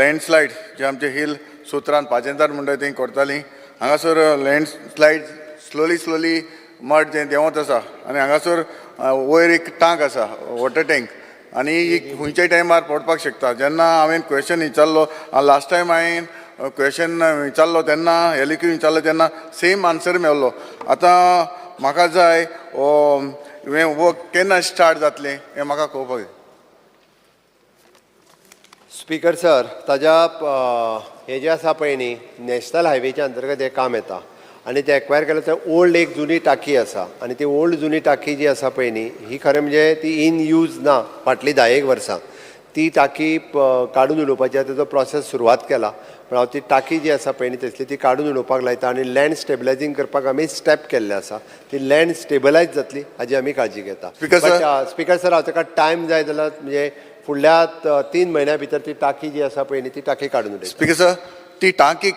लँडस्लायड जे आमचे हिल सुत्रान पाजेंतार म्हणटा थंय कोर्ताली, हांगासर लँडस्लायड स्लोली स्लोली मड जें देंवत आसा आनी हांगासर वयर एक टांक आसा, वॉटर टँक, आनी ही खंयच्याय टायमार पडपाक शकता. जेन्ना हांवें क्वेश्चन विचारलो लास्ट टायम, हांवें क्वेश्चन विचारलो तेन्ना, एलक्यू विचारलो तेन्ना सेम आन्सर मेळ्ळो. आतां म्हाका जाय हो हें वर्क केन्ना स्टार्ट जातलें हें म्हाका कळपाक जाय. स्पीकर सर, ताज्या हे जे आसा पळय न्ही, नॅशनल हायवेच्या अंतर्गत हें काम येता आनी ते एक्वायर केलें थंय ओल्ड एक जुनी टाकी आसा आनी ती ओल्ड जुनी टाकी जी आसा पळय न्ही, ही खरें म्हणजे ती इन यूज ना फाटलीं 10 एक वर्सां. ती टाकी काडून उडोवपाची आसा. तेजो प्रोसेस सुरवात केला, पण हांव ती टाकी जी आसा पळय न्ही तसली, ती काडून उडोवपाक लायता आनी लँड स्टेबलायजींग करपाक आमी स्टेप केल्ले आसा. ती लँड स्टेबलायज जातली हाजी आमी काळजी घेता. Speaker sir. Speaker sir, हांव ताका टायम जाय जाल्यार म्हणजे फुडल्या 3 म्हयन्या भितर ती टाकी जी आसा पळय न्ही, ती टाकी काडून उडयता. स्पीकर सर, ती टांकी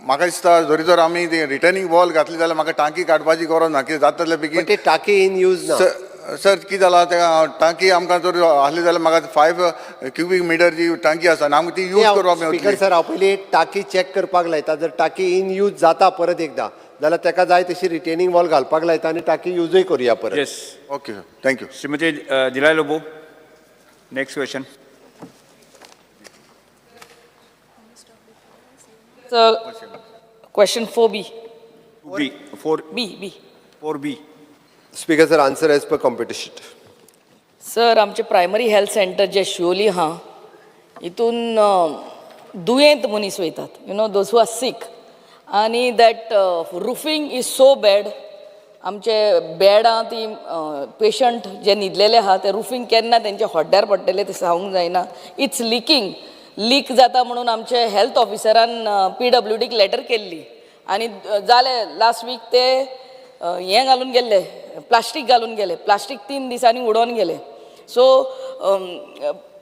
म्हाका दिसता जरी जर आमी ती रिटर्निंग वॉल घातली जाल्यार म्हाका टांकी काडपाची गरज ना. कितें जाता जाल्यार पण बेगीन ती टाकी इन यूज ना. सर सर, कितें जालां, तेका टांकी आमकां जर आसली जाल्यार म्हाका 5 क्युबीक मिटरची टांकी आसा आनी आमकां ती यूज करपाक स्पीकर मेळटली. सर, हांव पयलीं टाकी चॅक करपाक लायता. जर टाकी इन यूज जाता परत एकदां जाल्यार ताका जाय तशी रिटेनिंग वॉल घालपाक लायता आनी टाकी युजूय करुया परत. Yes. Okay sir, thank you. Shrimati Delilah Lobo, next question. Question 4B. B, 4. B B. 4B. Speaker sir, answer as per computer sheet. Sir, आमचे प्रायमरी हेल्थ सेंटर जे शिवोली आहा, हितून दुयेंत मनीस वयतात, those who are sick, आनी that roofing is so bad. आमचे बेडां ती patient जे न्हिदलेले आहा ते रुफींग केन्ना तेंच्या हड्ड्यार पडटलें तें सांगूंक जायना. It's leaking. Leak जाता म्हणून आमचे हेल्थ ऑफिसरान पीडब्ल्यूडीक लेटर केल्ली आनी जालें, लास्ट वीक ते हें घालून गेल्ले, प्लास्टीक घालून गेले. प्लास्टीक 3 दिसांनी उडोवन गेले. सो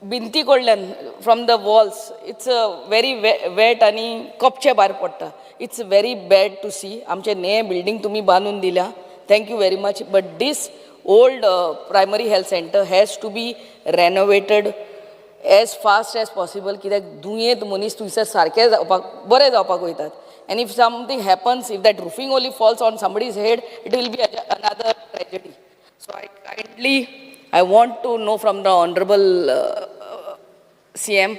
भिंती कडल्यान, from the walls, it's very wet आनी कपचे भायर पडटा. It's very bad to see. आमचे ने बिल्डींग तुमी बांदून दिल्या, thank you very much, but this old primary health center has to be renovated as fast as possible, कित्याक दुयेंत मनीस थंयसर सारके जावपाक, बरे जावपाक वयतात, and if something happens, if that roofing only falls on somebody's head, it will be another tragedy. So I kindly, I want to know from the honourable CM,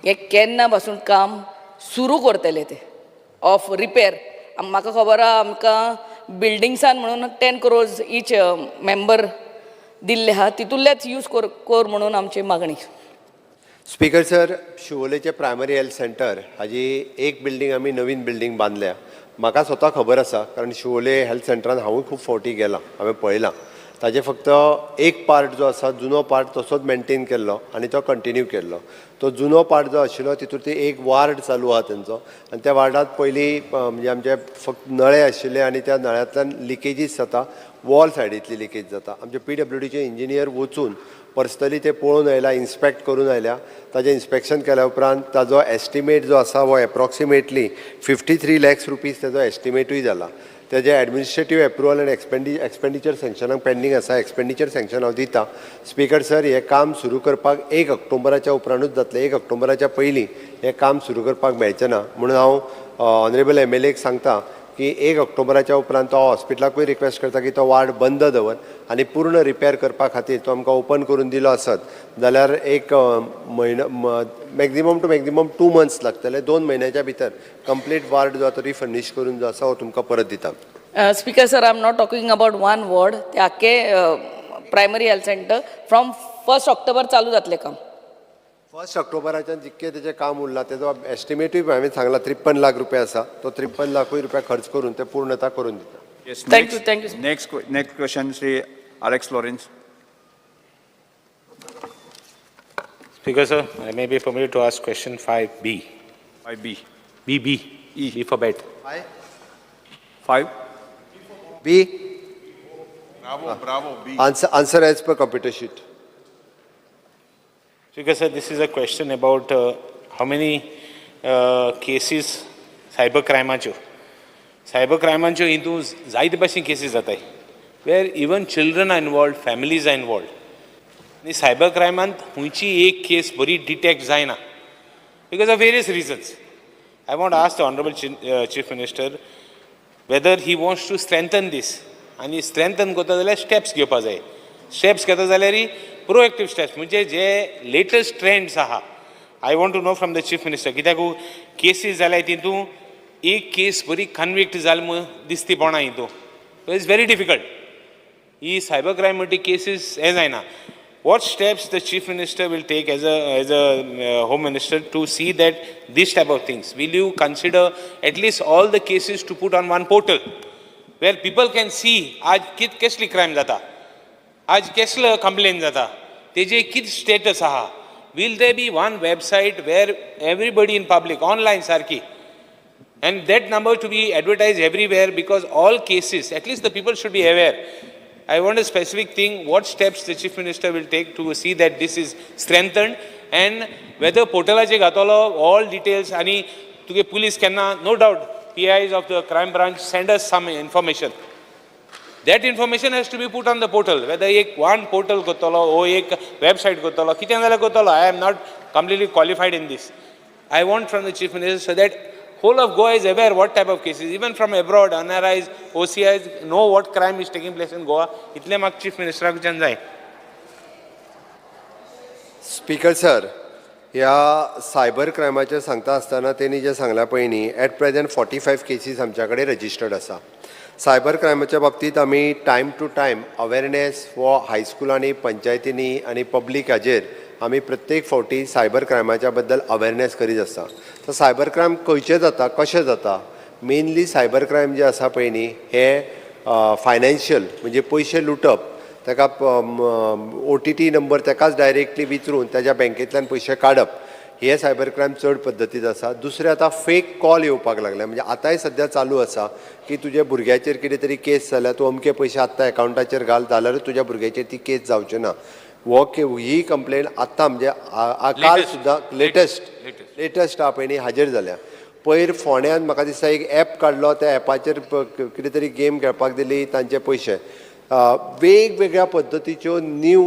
हें केन्ना पासून काम सुरू करतले ते ऑफ रिपेर? म्हाका खबर आहा, आमकां बिल्डिंग्सान म्हणून 10 क्रोर्स ईच मेंबर दिल्ले आहा, तितूंतलेच यूज कर कर म्हणून आमची मागणी. स्पीकर सर, शिवोलेचे प्रायमरी हेल्थ सेंटर हाजी एक बिल्डींग आमी नवीन बिल्डींग बांदल्या. म्हाका स्वता खबर आसा, कारण शिवोले हेल्थ सेंटरान हांवूय खूब फावटी गेलां, हांवें पळयलां. ताजे फक्त एक पार्ट जो आसा, जुनो पार्ट, तसोच मेनटेन केल्लो आनी तो कंटिन्यू केल्लो. तो जुनो पार्ट जो आशिल्लो, तितूर ती एक वार्ड चालू आहा तेंचो आनी त्या वार्डांत पयलीं म्हणजे आमचे फक्त नळे आशिल्ले आनी त्या नळ्यांतल्यान लिकेजीस जाता, वॉल सायडींतली लिकेज जाता. आमचे पीडब्ल्यूडीचे इंजिनियर वचून पर्सनली ते पळोवन आयला, इन्स्पेक्ट करून आयल्या. ताजें इन्स्पेक्शन केल्या उपरांत ताजो एस्टिमेट जो आसा हो approximately 53 lakhs rupees ताजो एस्टिमेटूय जाला. तेजे एडमिनिस्ट्रेटीव एप्रुवल आनी एक्सपेंडिचर सँक्शनाक पेंडींग आसा. एक्सपेंडिचर सँक्शन हांव दिता. स्पीकर सर, हें काम सुरू करपाक 1 ऑक्टोबराच्या उपरांतूच जातलें. 1 ऑक्टोबराच्या पयलीं हें काम सुरू करपाक मेळचें ना. म्हणून हांव ऑनरेबल एमएलएक सांगता की 1 ऑक्टोबराच्या उपरांत तो हॉस्पिटलाकूय रिक्वेस्ट करता की तो वार्ड बंद दवर आनी पूर्ण रिपेर करपा खातीर तो आमकां ओपन करून दिलो आसत जाल्यार एक म्हयनो, maximum to maximum 2 months लागतले. 2 म्हयन्याच्या भितर कंप्लीट वार्ड जो आसा रिफर्निश करून जो आसा हो तुमकां परत दिता. Speaker sir, I am not talking about one ward. ते आख्खे primary health center from 1 October चालू जातलें काम. 1 ऑक्टोबराच्यान जितकें तेजें काम उरलां, तेजो एस्टिमेटूय हांवें सांगला, 53 लाख रुपया आसा. तो 53 लाखूय रुपया खर्च करून ते पूर्णता करून दिता. Yes, Thank next- you, thank you, sir. Next question, Sri Alex Lawrence. Speaker sir, I may be permitted to ask question 5B. 5B. B, B. E. B for bed. 5? B. Bravo, bravo, B. Answer as per computer sheet. Speaker sir, this is a question about how many cases cyber क्रायमाच्यो. Cyber क्रायमाच्यो हितून जायते भाशेन cases जाताय, where even children are involved, families are involved. आनी cyber क्रायमांत खंयची एक केस बरी detect जायना because of various reasons. I want ask the honourable Chief Minister whether he wants to strengthen this, आनी स्ट्रेंथन करता जाल्यार स्टेप्स घेवपा जाय. स्टेप्स घेता जाल्यार प्रोएक्टीव स्टेप्स, म्हणजे जे लेटस्ट ट्रेंड्स आहा. I want to know from the Chief Minister, कित्याक केसीस जाल्यार तितून एक केस बरी कन्विक्ट जाल म्हूण दिसती पडना हितून. It's very difficult. He cyber crime म्हणटी केसीस हें जायना. What steps the Chief Minister will take as a Home Minister to see that this type of things, will you consider at least all the cases to put on one portal where people can see आज कित कसली crime जाता, आज कसलो complain जाता, तेजे कित status आहा? Will there be one website where everybody in public online सारकी, and that number to be advertised everywhere, because all cases, at least the people should be aware? I want a specific thing, what steps the Chief Minister will take to see that this is strengthened and whether portalaचे घातलो all details आणि तुगे police केन्ना, no doubt PIs of the crime branch send us some information. That information has to be put on the portal. Whether एक one portal करतलो ओ एक website करतलो, कितें जाल्यार करतलो. I am not completely qualified in this. I want from the Chief Minister so that whole of Goa is aware what type of cases, even from abroad, NRIs, OCIs know what crime is taking place in Goa. इतलें म्हाका chief मिनिस्टराकच्यान जाय. Speaker sir, ह्या cyber क्रायमाचेर सांगता आसतना तेणी जें सांगलां पळय न्ही, at present 45 cases आमच्या कडेन रजिस्टर्ड आसा. सायबर क्रायमाच्या बाबतींत आमी टायम टू टायम अवेरनेस हो हायस्कुलांनी, पंचायतींनी आनी पब्लीक हाजेर आमी प्रत्येक फावटी सायबर क्रायमाच्या बद्दल अवेरनेस करीत आसता. तर सायबर क्रायम खंयचे जाता, कशें जाता? मेनली सायबर क्रायम जे आसा पळय न्ही, हे फायनान्शियल, म्हणजे पयशे लुटप, ताका ओटीपी नंबर ताकाच डायरेक्टली विचरून ताज्या बँकेंतल्यान पयशे काडप, हे सायबर क्रायम चड पद्दतीन आसा. दुसरें, आतां फेक कॉल येवपाक लागले. म्हणजे आतांय सद्या चालू आसा की तुज्या भुरग्याचेर कितें तरी केस जाल्या, तूं अमके पयशे आत्तां एकावंटाचेर घाल, जाल्यारूच तुज्या भुरग्याचेर ती केस जावची ना. हो ही कंप्लेन आत्तां, म्हणजे काल सुद्दां लेटस्ट लेटस्ट आहा पळय न्ही, हाजेर जाल्या. पयर फोंड्यान म्हाका दिसता एक एप काडलो, त्या एपाचेर कितें तरी गेम खेळपाक दिली, तांचे पयशे. वेगवेगळ्या पद्दतीच्यो न्यू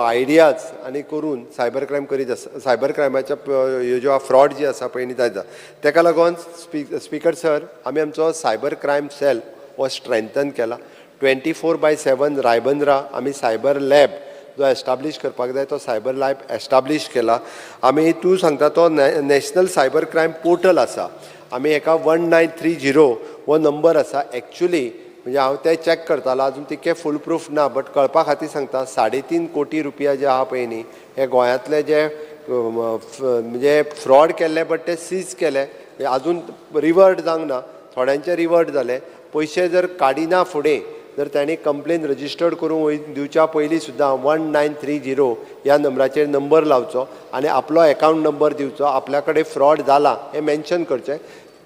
आयडियाज आनी करून सायबर क्रायम करीत आसा. सायबर क्रायमाच्या ह्यो ज्यो फ्रॉड जी आसा पळय न्ही, जायत. तेका लागून स्पीकर सर, आमी आमचो सायबर क्रायम सेल हो स्ट्रेंथन केला. 24/7 रायबंद्रा आमी सायबर लॅब जो एस्टाब्लीश करपाक जाय, तो सायबर लॅब एस्टाब्लीश केला आमी. तूं सांगता तो नॅशनल सायबर क्रायम पोर्टल आसा. आमी हेका 1930 हो नंबर आसा. एक्चुली म्हणजे हांव ते चॅक करतालो, अजून तितकें फूल प्रूफ ना, बट कळपा खातीर सांगता, 3.5 कोटी रुपया जे आहा पळय न्ही, हे गोंयांतले जे म्हणजे फ्रॉड केल्ले, बट ते सीज केले, म्हणजे अजून रिवर्ट जावंक ना. थोड्यांचे रिवर्ट जाले. पयशे जर काडिना फुडें जर तांणी कंप्लेन रजिस्टर्ड करूंक दिवच्या पयलीं सुद्दां 1930 ह्या नंबराचेर नंबर लावचो आनी आपलो एकावंट नंबर दिवचो, आपल्या कडेन फ्रॉड जाला हें मेन्शन करचें.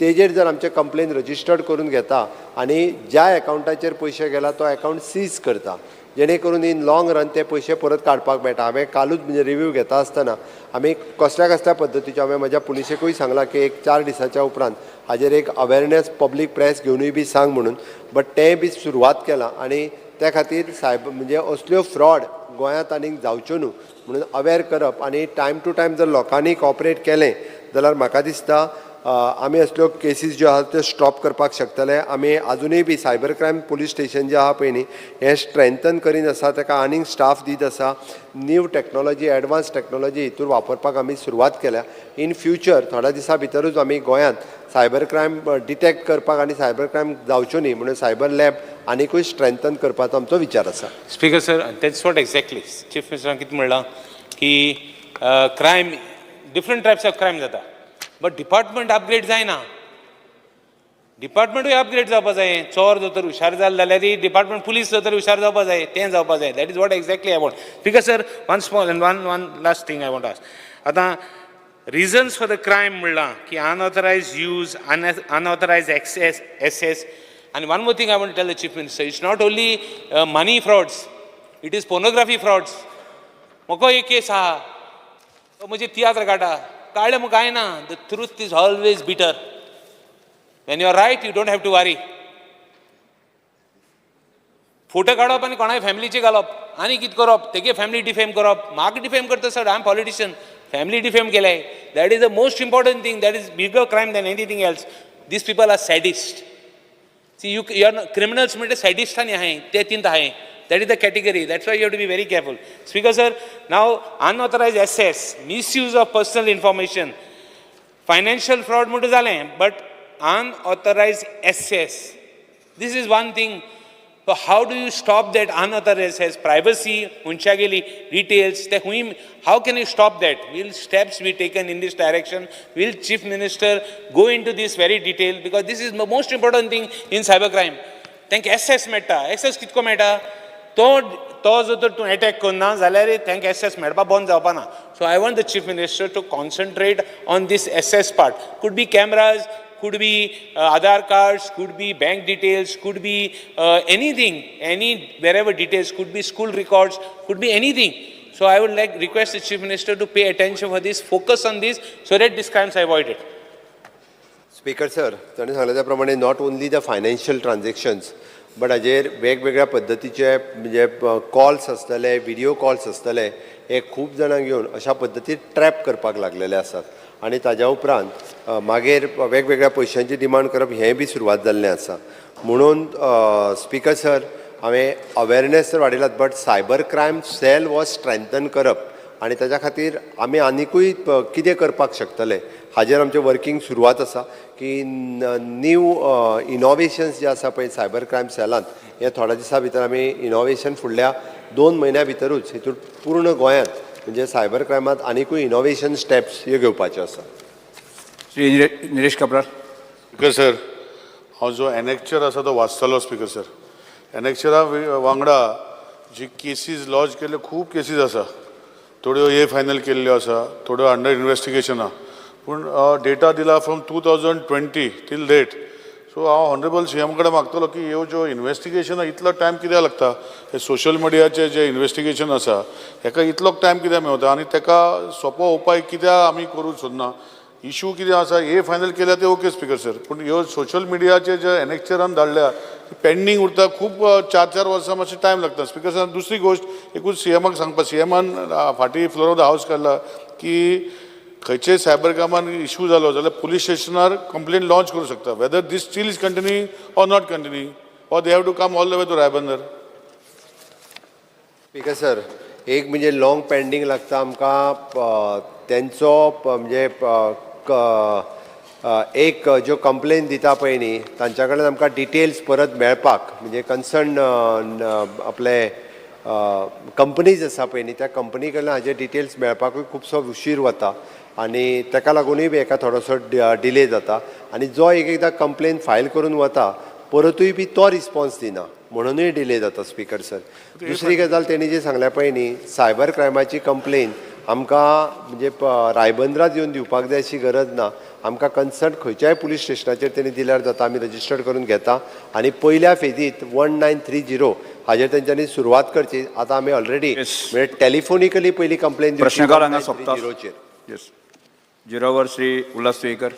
तेजेर जर आमचें कंप्लेन रजिस्टर्ड करून घेता आनी ज्या एकावंटाचेर पयशे गेला तो एकावंट सीज करता, जेणे करून इन लाँग रन ते पयशे परत काडपाक मेळटा. हांवें कालूच म्हणजे रिव्यू घेता आसतना आमी कसल्या कसल्या पद्दतीच्यो, हांवें म्हज्या पुलिसेकूय सांगलां की एक 4 दिसाच्या उपरांत हाजेर एक अवेरनेस पब्लीक प्रेस घेवनूय बी सांग म्हणून, बट तेंय बी सुरवात केलां. आनी त्या खातीर सायब म्हणजे असल्यो फ्रॉड गोंयांत आनीक जावच्यो न्हू म्हणून अवेर करप आनी टायम टू टायम जर लोकांनी कॉपरेट केलें जाल्यार म्हाका दिसता आमी असल्यो केसीस ज्यो आहा त्यो स्टॉप करपाक शकतले. आमी आजुनूय बी सायबर क्रायम पुलीस स्टेशन जें आहा पळय न्ही, हें स्ट्रेंथन करीत आसा, ताका आनीक स्टाफ दीत आसा. न्यू टॅक्नोलॉजी, एडवान्स टॅक्नोलॉजी हितूर वापरपाक आमी सुरवात केल्या. इन फ्युचर थोड्या दिसां भितरूच आमी गोंयांत सायबर क्रायम डिटेक्ट करपाक आनी सायबर क्रायम जावच्यो न्ही म्हणून सायबर लॅब आनिकूय स्ट्रेंथन करपाचो आमचो विचार आसा. Speaker sir, that's what exactly chief मिनिस्टरान कितें म्हणलां की crime, different types of crime जाता, बट डिपार्टमेंट अपग्रेड जायना. डिपार्टमेंटूय अपग्रेड जावपा जाय. चोर जर तर हुशार जाले जाल्यार डिपार्टमेंट, पुलीस जर तर हुशार जावपा जाय, तें जावपा जाय. That is what exactly I want. Because sir, one small and one last thing I want ask. आतां रिजन्स फॉर the crime म्हणलां की unauthorised use, unauthorised access. आनी one more thing I want tell the chief minister, it's not only money frauds, it is pornography frauds. म्हाका एक केस आहा, तो म्हजे तियात्र काडटा, काडले म्हूण कांय ना. The truth is always bitter. When you are right, you don't have to worry. Photo काडप आनी कोणाय फॅमिलीचे घालप आनी कितें करप, तेगे फॅमिली डिफेम करप. म्हाका डिफेम करता sir, I am politician. Family defame केले, that is the most important thing. That is bigger crime than anything else. These people are sadist. See, you are criminals म्हणटे सॅडिस्ट आनी आहाय ते तीन आहाय. That is the category. That's why you have to be very careful. Speaker sir, now unauthorised access, misuse of personal information, financial fraud म्हणटा जालें, but unauthorised access, this is one thing. So how do you stop that unauthorized access? Privacy, मनशागेली details, ते खंय, how can you stop that? Will steps be taken in this direction? Will Chief Minister go into this very detail? Because this is the most important thing in cyber crime. तांकां access मेळटा. Access कितको मेळटा, तो जर तर तूं attack करना जाल्यार तांकां एक्सेस मेळपा बंद जावपा ना. So I want the Chief Minister to concentrate on this access part. Could be cameras, could be Aadhaar cards, could be bank details, could be anything, any wherever details, could be school records, could be anything. So I would like request the Chief Minister to pay attention for this, focus on this, so that these crimes are avoided. Speaker sir, ताणें सांगलें त्या प्रमाणे not only the financial transactions, but हाजेर वेगवेगळ्या पद्दतीचे म्हणजे calls आसतले, video calls आसतले, हे खूब जाणांक घेवन अशा पद्दतीन ट्रॅप करपाक लागलेले आसात. आनी ताज्या उपरांत मागीर वेगवेगळ्या पयशांची डिमांड करप हें बी सुरवात जाल्लें आसा. म्हणून स्पीकर सर, हांवें अवेरनेस तर वाडयलात, but cyber crime cell was strengthen करप आनी ताज्या खातीर आमी आनिकूय कितें करपाक शकतले हाजेर आमचें वर्कींग सुरवात आसा की न्यू इनोवेशन्स जे आसा पळय सायबर क्रायम सेलांत, हे थोड्या दिसां भितर आमी इनोवेशन फुडल्या 2 म्हयन्या भितरूच हितून पूर्ण गोंयांत म्हणजे सायबर क्रायमांत आनिकूय इनोवेशन स्टेप्स ह्यो घेवपाच्यो आसा. श्री निलेश काब्राल. स्पीकर सर, हांव जो एनेक्चर आसा तो वाचतलो. स्पीकर सर, एनेक्चरा वांगडा जी केसीस लॉज केल्ल्यो, खूब केसीस आसा. थोड्यो ए फायनल केल्ल्यो आसा, थोड्यो अंडर इन्वेस्टिगेशन आहा, पूण डेटा दिला from 2020 till date. So हांव ऑनरेबल सी एम कडेन मागतलो की ह्यो ज्यो इन्वेस्टिगेशन इतलो टायम कित्याक लागता? हे सोशल मिडियाचे जे इन्वेस्टिगेशन आसा, हेका इतलो टायम कित्याक मेवता आनी तेका सोंपो उपाय कित्याक आमी करूंक सोदना? इशू कितें आसा, ए फायनल केल्या ते ओके स्पीकर सर, पूण ह्यो सोशल मिडियाचे जे एनेक्चरान धाडल्या पेंडींग उरता खूब, 4-4 वर्सां मातशें टायम लागता स्पीकर सर. दुसरी गोश्ट एकूच सी एमाक सांगपा, सी एमान फाटीं फ्लोर ऑफ the house काडला की खंयचेय सायबर क्रायमान इशू जालो जाल्यार पुलीस स्टेशनार कंप्लेन लॉन्च करूं शकता. Whether this still is continue or not continue, or they have to come all the way to Ribandar? Speaker sir, एक म्हणजे लॉंग पेंडींग लागता आमकां तेंचो म्हणजे एक ज्यो कंप्लेन दिता पळय न्ही, तांच्या कडेन आमकां डिटेल्स परत मेळपाक म्हणजे कन्सर्न आपले कंपनीज आसा पळय न्ही, त्या कंपनी कडल्यान हाजे डिटेल्स मेळपाकूय खुबसो उशीर वता आनी ताका लागुनूय बी हेका थोडोसो डिले जाता. आनी जो एक एकदां कंप्लेन फायल करून वता, परतूय बी तो रिस्पॉन्स दिना, म्हणुनूय डिले जाता स्पीकर सर. दुसरी गजाल, तेणी जी सांगल्या पळय न्ही, सायबर क्रायमाची कंप्लेन आमकां म्हणजे रायबंद्राच येवन दिवपाक जाय अशी गरज ना. आमकां कन्सर्न खंयच्याय पुलीस स्टेशनाचेर तेणी दिल्यार जाता. आमी रजिस्टर्ड करून घेता आनी पयल्या फेजीत 1930 हाजेर तेंच्यांनी सुरवात करची. आतां आमी ऑलरेडी म्हणजे टेलिफोनिकली पयली कंप्लेन दिवची. प्रश्नकाळ हांगा सोंपता. 1930चेर. येस, झिरोवर Shri Ulhas Tuyekar.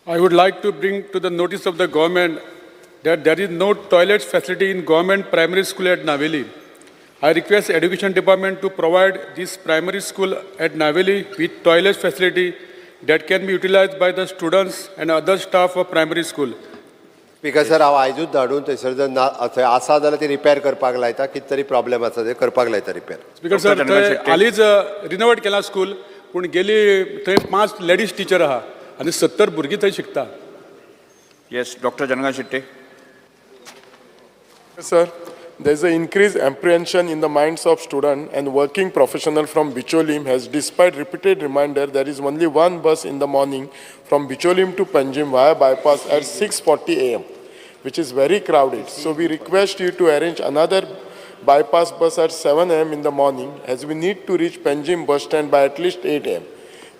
I would like to bring to the notice of the government that there is no toilet facility in government primary school at Naveli. I request education department to provide this primary school at Naveli with toilet facility that can be utilized by the students and other staff of primary school. Speaker sir, हांव आयजूच धाडून थंयसर जर ना थंय आसा जाल्यार ती रिपेर करपाक लायता. कितें तरी प्रॉब्लेम आसा, ते करपाक लायता रिपेर. स्पीकर सर, थंय हालींच रिनोवेट केलां स्कूल, पूण गेली थंय पांच लेडीज टिचर आहा आनी 70 भुरगीं थंय शिकता. Yes, doctor Chandrakant Shetye. Sir, there is an increased apprehension in the minds of students and working professional from Bicholim, as despite repeated reminder, there is only one bus in the morning from Bicholim to Panjim via bypass at 6:40 a.m., which is very crowded. So we request you to arrange another bypass bus at 7 a.m. in the morning, as we need to reach Panjim bus stand by at least 8 a.m.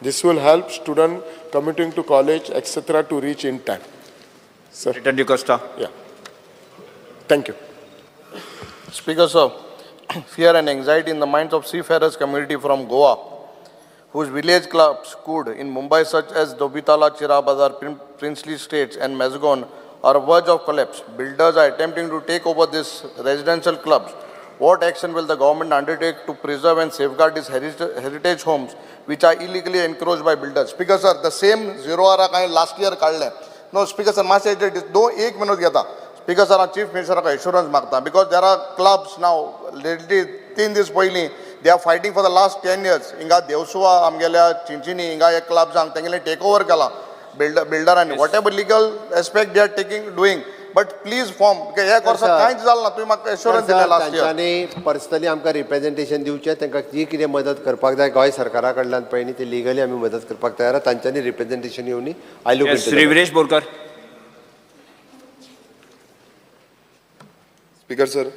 This will help students commuting to college, etc. to reach in time. Sir. Liton D'Costa. Yeah. Thank you. Speaker sir, fear and anxiety in the minds of seafarers community from Goa, whose village clubs could in Mumbai such as Dhobitala, Chira Bazar, Princely States and Mazagon are verge of collapse. Builders are attempting to take over these residential clubs. What action will the government undertake to preserve and safeguard these heritage homes which are illegally encroached by builders? Speaker sir, the same zero hour हांवें last year काडलें. No, Speaker sir, मातशें दोन एक minute घेता. Speaker sir, हांव chief मिनिस्टराक एश्योरन्स मागता because there are clubs now lately, 3 दीस पयलीं they are fighting for the last 10 years. हिंगा देवसुवा, आमगेल्या चिंचिनी, हिंगा एक क्लब्सांक तेंगेले टेक ओवर केला बिल्डरांनी. Whatever legal aspect they are taking, doing, but please form. एक वर्सा कांयच जालें ना. तुवें म्हाका एश्योरन्स दिलें लास्ट इयर. तांच्यांनी पर्सनली आमकां रिप्रेझेंटेशन दिवचें. तांकां जी कितें मदत करपाक जाय गोंय सरकारा कडल्यान पळय न्ही, ती लिगली आमी मदत करपाक तयार आहा. तांच्यांनी representation येवनी. I look. Shri Viresh Borkar. Speaker sir,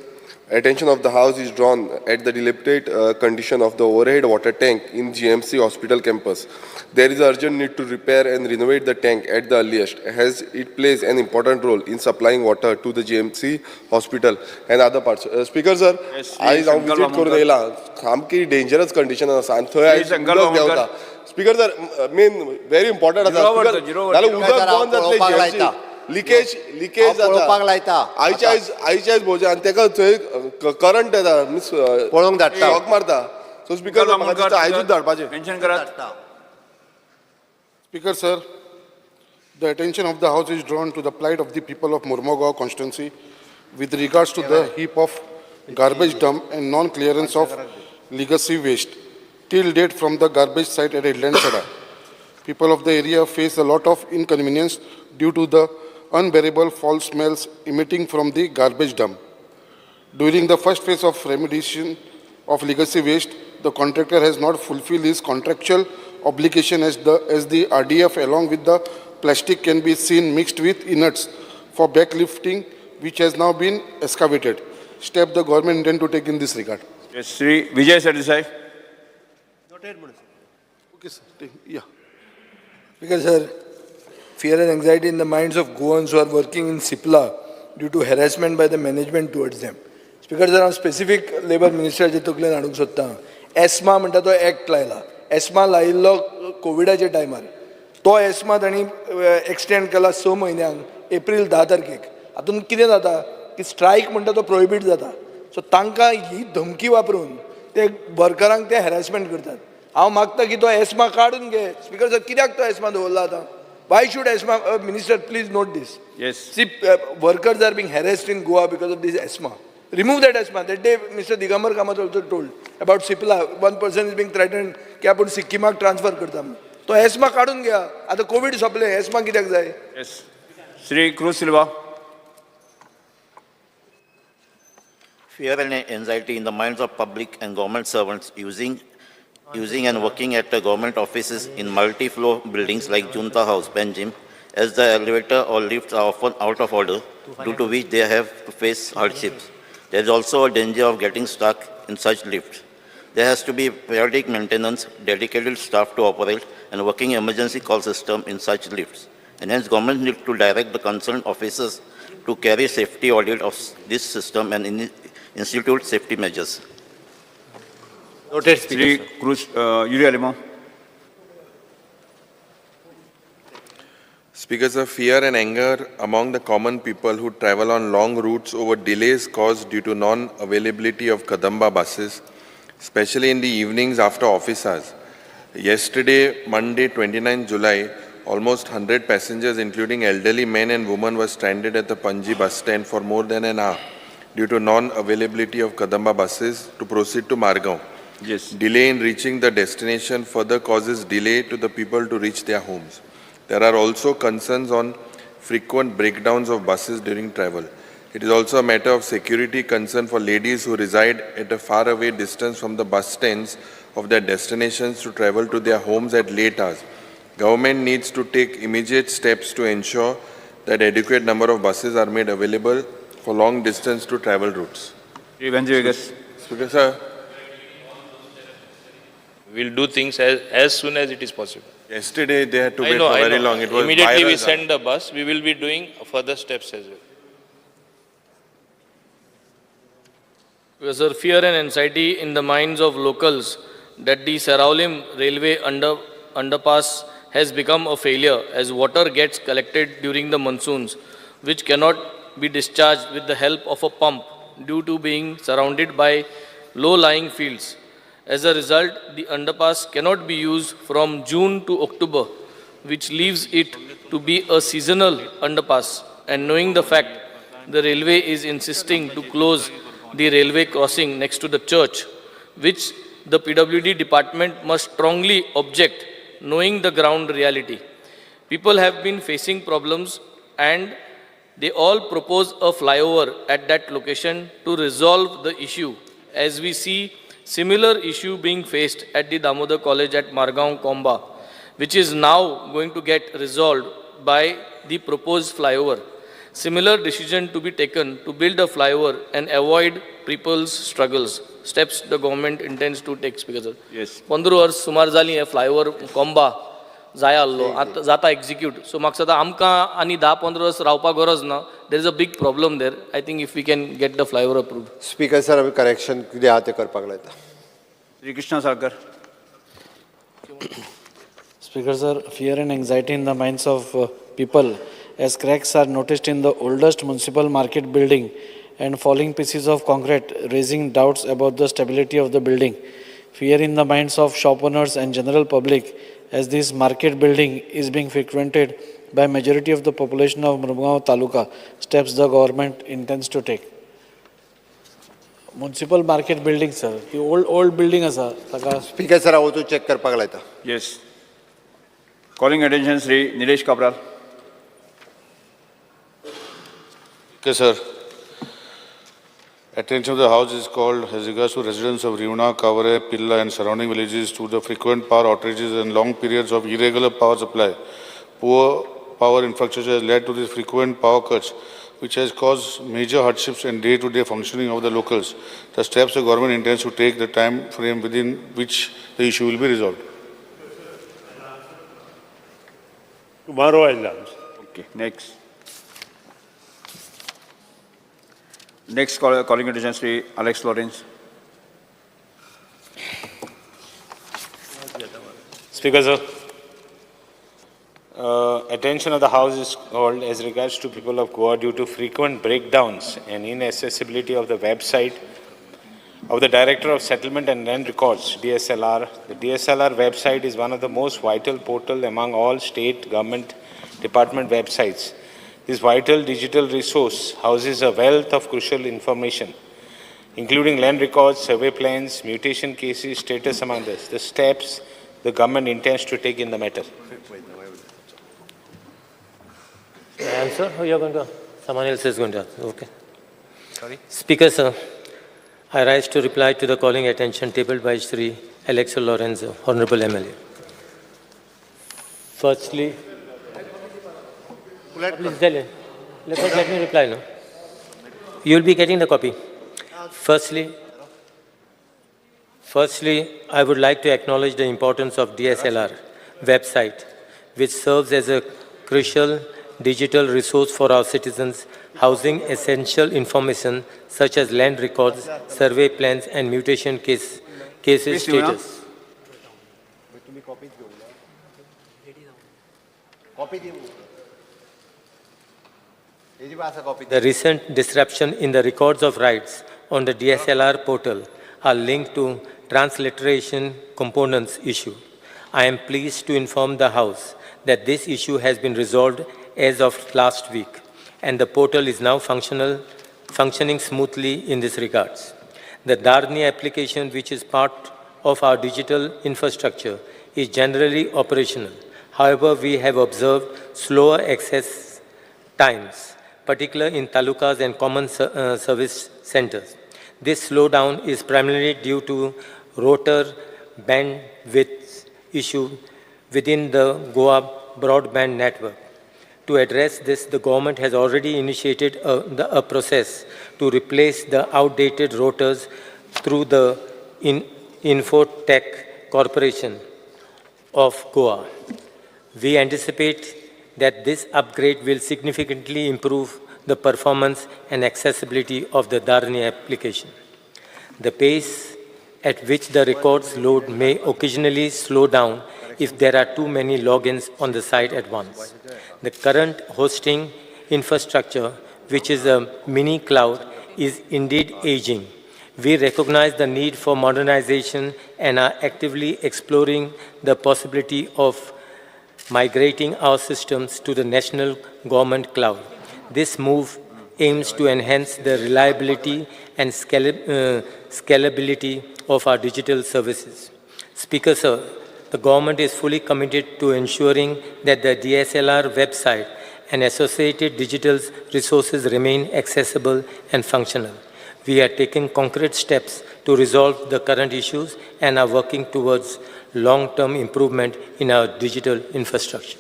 attention of the House is drawn at the dilapidated condition of the overhead water tank in GMC hospital campus. There is urgent need to repair and renovate the tank at the earliest, as it plays an important role in supplying water to the GMC hospital and other parts. Speaker sir, आयज हांव Shankar visit करून वामनकर. येयला, सामकी dangerous condition आसा आनी थंय आयज शंकर उदक वामनकर. देंवता. Speaker sir, main very important आसा. Zero Speaker, zero. नाल्यार उदक बंद पळोवपाक जातलें. लायता. लिकेज लिकेज हांव जाता. पळोवपाक लायता. आयचे आयज, आयचे आयज भोवचे आनी तेका थंय करंट येता, मिन्स पळोवंक धाडटा. शॉक मारता. सो स्पीकर, म्हाका दिसता आयजूच धाडपाचें. मेन्शन करात. Speaker, sir, the attention of the House is drawn to the plight of the people of Mormugao constituency with regards to the heap of garbage dump and non-clearance of legacy waste till date from the garbage site at Headland Sada. People of the area face a lot of inconvenience due to the unbearable foul smells emitting from the garbage dump. During the first phase of remediation of legacy waste, the contractor has not fulfilled his contractual obligation as the RDF along with the plastic can be seen mixed with inerts for backlifting, which has now been excavated. Step the government intend to take in this regard. Yes, Shri Vijay Sardesai. Okay, sir. Yeah. Because, sir, fear and anxiety in the minds of Goans who are working in Cipla due to harassment by the management towards them. Speaker sir, हांव specific labour मिनिस्टराचे तकलेन हाडूंक सोदतां. ESMA म्हणटा तो act लायला. ESMA लायिल्लो कोविडाच्या टायमार. तो एस्मा तांणी एक्सटेंड केला 6 म्हयन्यांक, एप्रील 10 तारखेक. हातूंत कितें जाता की स्ट्रायक म्हणटा तो प्रोहिबीट जाता. सो तांकां ही धमकी वापरून ते वर्करांक ते हॅरेसमेंट करतात. हांव मागता की तो एस्मा काडून घे. स्पीकर सर, कित्याक तो एस्मा दवरला आतां? Why should ESMA? Minister, please note this. Yes. See, workers are being harassed in Goa because of this ESMA. Remove that ESMA. That day, Mr. Digambar Kamat also told about Cipla. One person is being threatened की आपण सिक्किमाक transfer करता म्हणून. तो ESMA काडून घ्या. आतां Covid सोंपले, ESMA कित्याक जाय? येस. Shri Cruz Silva. Fear and anxiety in the minds of public and government servants using and working at the government offices in multi-floor buildings like Junta House, Panjim, as the elevator or lifts are often out of order, due to which they have to face hardships. There is also a danger of getting stuck in such lifts. There has to be periodic maintenance, dedicated staff to operate, and working emergency call system in such lifts. And hence, government need to direct the concerned officers to carry safety audit of this system and institute safety measures. Noted, Speaker. Shri Cruz Yuri Alemao. Speaker, sir, fear and anger among the common people who travel on long routes over delays caused due to non-availability of Kadamba buses, especially in the evenings after office hours. Yesterday, Monday, 29 July, almost 100 passengers, including elderly men and women, were stranded at the Panji bus stand for more than an hour due to non-availability of Kadamba buses to proceed to Margao. Yes. Delay in reaching the destination further causes delay to the people to reach their homes. There are also concerns on frequent breakdowns of buses during travel. It is also a matter of security concern for ladies who reside at a faraway distance from the bus stands of their destinations to travel to their homes at late hours. Government needs to take immediate steps to ensure that adequate number of buses are made available for long distance to travel routes. Shri Venzy Viegas. Speaker, sir, We'll do things as soon as it is possible. Yesterday they had to I wait know, for I very know. long. It was Immediately we viral. send the bus, we will be doing further steps as well. Because sir, fear and anxiety in the minds of locals that the Seraulim railway underpass has become a failure as water gets collected during the monsoons, which cannot be discharged with the help of a pump due to being surrounded by low-lying fields. As a result, the underpass cannot be used from June to October, which leaves it to be a seasonal underpass. And knowing the fact, the railway is insisting to close the railway crossing next to the church, which the PWD department must strongly object, knowing the ground reality. People have been facing problems and they all propose a flyover at that location to resolve the issue, as we see similar issue being faced at the Damodar College at Margaon Komba, which is now going to get resolved by the proposed flyover. Similar decision to be taken to build a flyover and avoid people's struggles. Steps the government intends to take, Speaker sir. Yes. 15 वर्स सुमार जालीं हे flyover कोंबा जाय आहलो, आतां जाता execute. So म्हाका दिसता आमकां आनी 10-15 वर्स रावपाक गरज ना. There is a big problem there. I think if we can get the flyover approved. Speaker sir, आमी करेक्शन कितें आहा तें करपाक लायता. Shri Krishna Salkar. Speaker sir, fear and anxiety in the minds of people as cracks are noticed in the oldest municipal market building and falling pieces of concrete, raising doubts about the stability of the building. Fear in the minds of shop owners and general public as this market building is being frequented by majority of the population of Mormugao Taluka. Steps the government intends to take. Municipal market building, sir. The old building asa. Taka. Speaker sir, हांव वचून check करपाक लायता. Yes. Calling attention Shri Nilesh Cabral. Okay, sir. Attention of the House is called as regards to residents of Riuna, Kavre, Pilla and surrounding villages to the frequent power outages and long periods of irregular power supply. Poor power infrastructure has led to these frequent power cuts, which has caused major hardships in day-to-day functioning of the locals. The steps the government intends to take, the time frame within which the issue will be resolved. Tomorrow I'll answer. Okay, next. Next calling attention Shri Alex Lawrence. Speaker sir, attention of the House is called as regards to people of Goa due to frequent breakdowns and inaccessibility of the website of the Director of Settlement and Land Records, DSLR. The DSLR website is one of the most vital portal among all state government department websites. This vital digital resource houses a wealth of crucial information, including land records, survey plans, mutation cases, status among others. The steps the government intends to take in the matter. Answer or you're going to? Someone else is going to answer. Okay. Sorry. Speaker, sir, I rise to reply to the calling attention tabled by Shri Aleixo Lourenco, Honorable MLA. Firstly, please tell it. Let me reply now. You will be getting the copy. Firstly, I would like to acknowledge the importance of DSLR website, which serves as a crucial digital resource for our citizens, housing essential information such as land records, survey plans, and mutation cases status. The recent disruption in the records of rights on the DSLR portal are linked to transliteration components issue. I am pleased to inform the House that this issue has been resolved as of last week, and the portal is now functioning smoothly in this regards. The Dharni application, which is part of our digital infrastructure, is generally operational. However, we have observed slower access times, particularly in talukas and common service centers. This slowdown is primarily due to router bandwidth issue within the Goa broadband network. To address this, the government has already initiated a process to replace the outdated routers through the Infotech Corporation of Goa. We anticipate that this upgrade will significantly improve the performance and accessibility of the Dharni application. The pace at which the records load may occasionally slow down if there are too many logins on the site at once. The current hosting infrastructure, which is a mini cloud, is indeed aging. We recognize the need for modernization and are actively exploring the possibility of migrating our systems to the national government cloud. This move aims to enhance the reliability and scalability of our digital services. Speaker, sir, the government is fully committed to ensuring that the DSLR website and associated digital resources remain accessible and functional. We are taking concrete steps to resolve the current issues and are working towards long-term improvement in our digital infrastructure.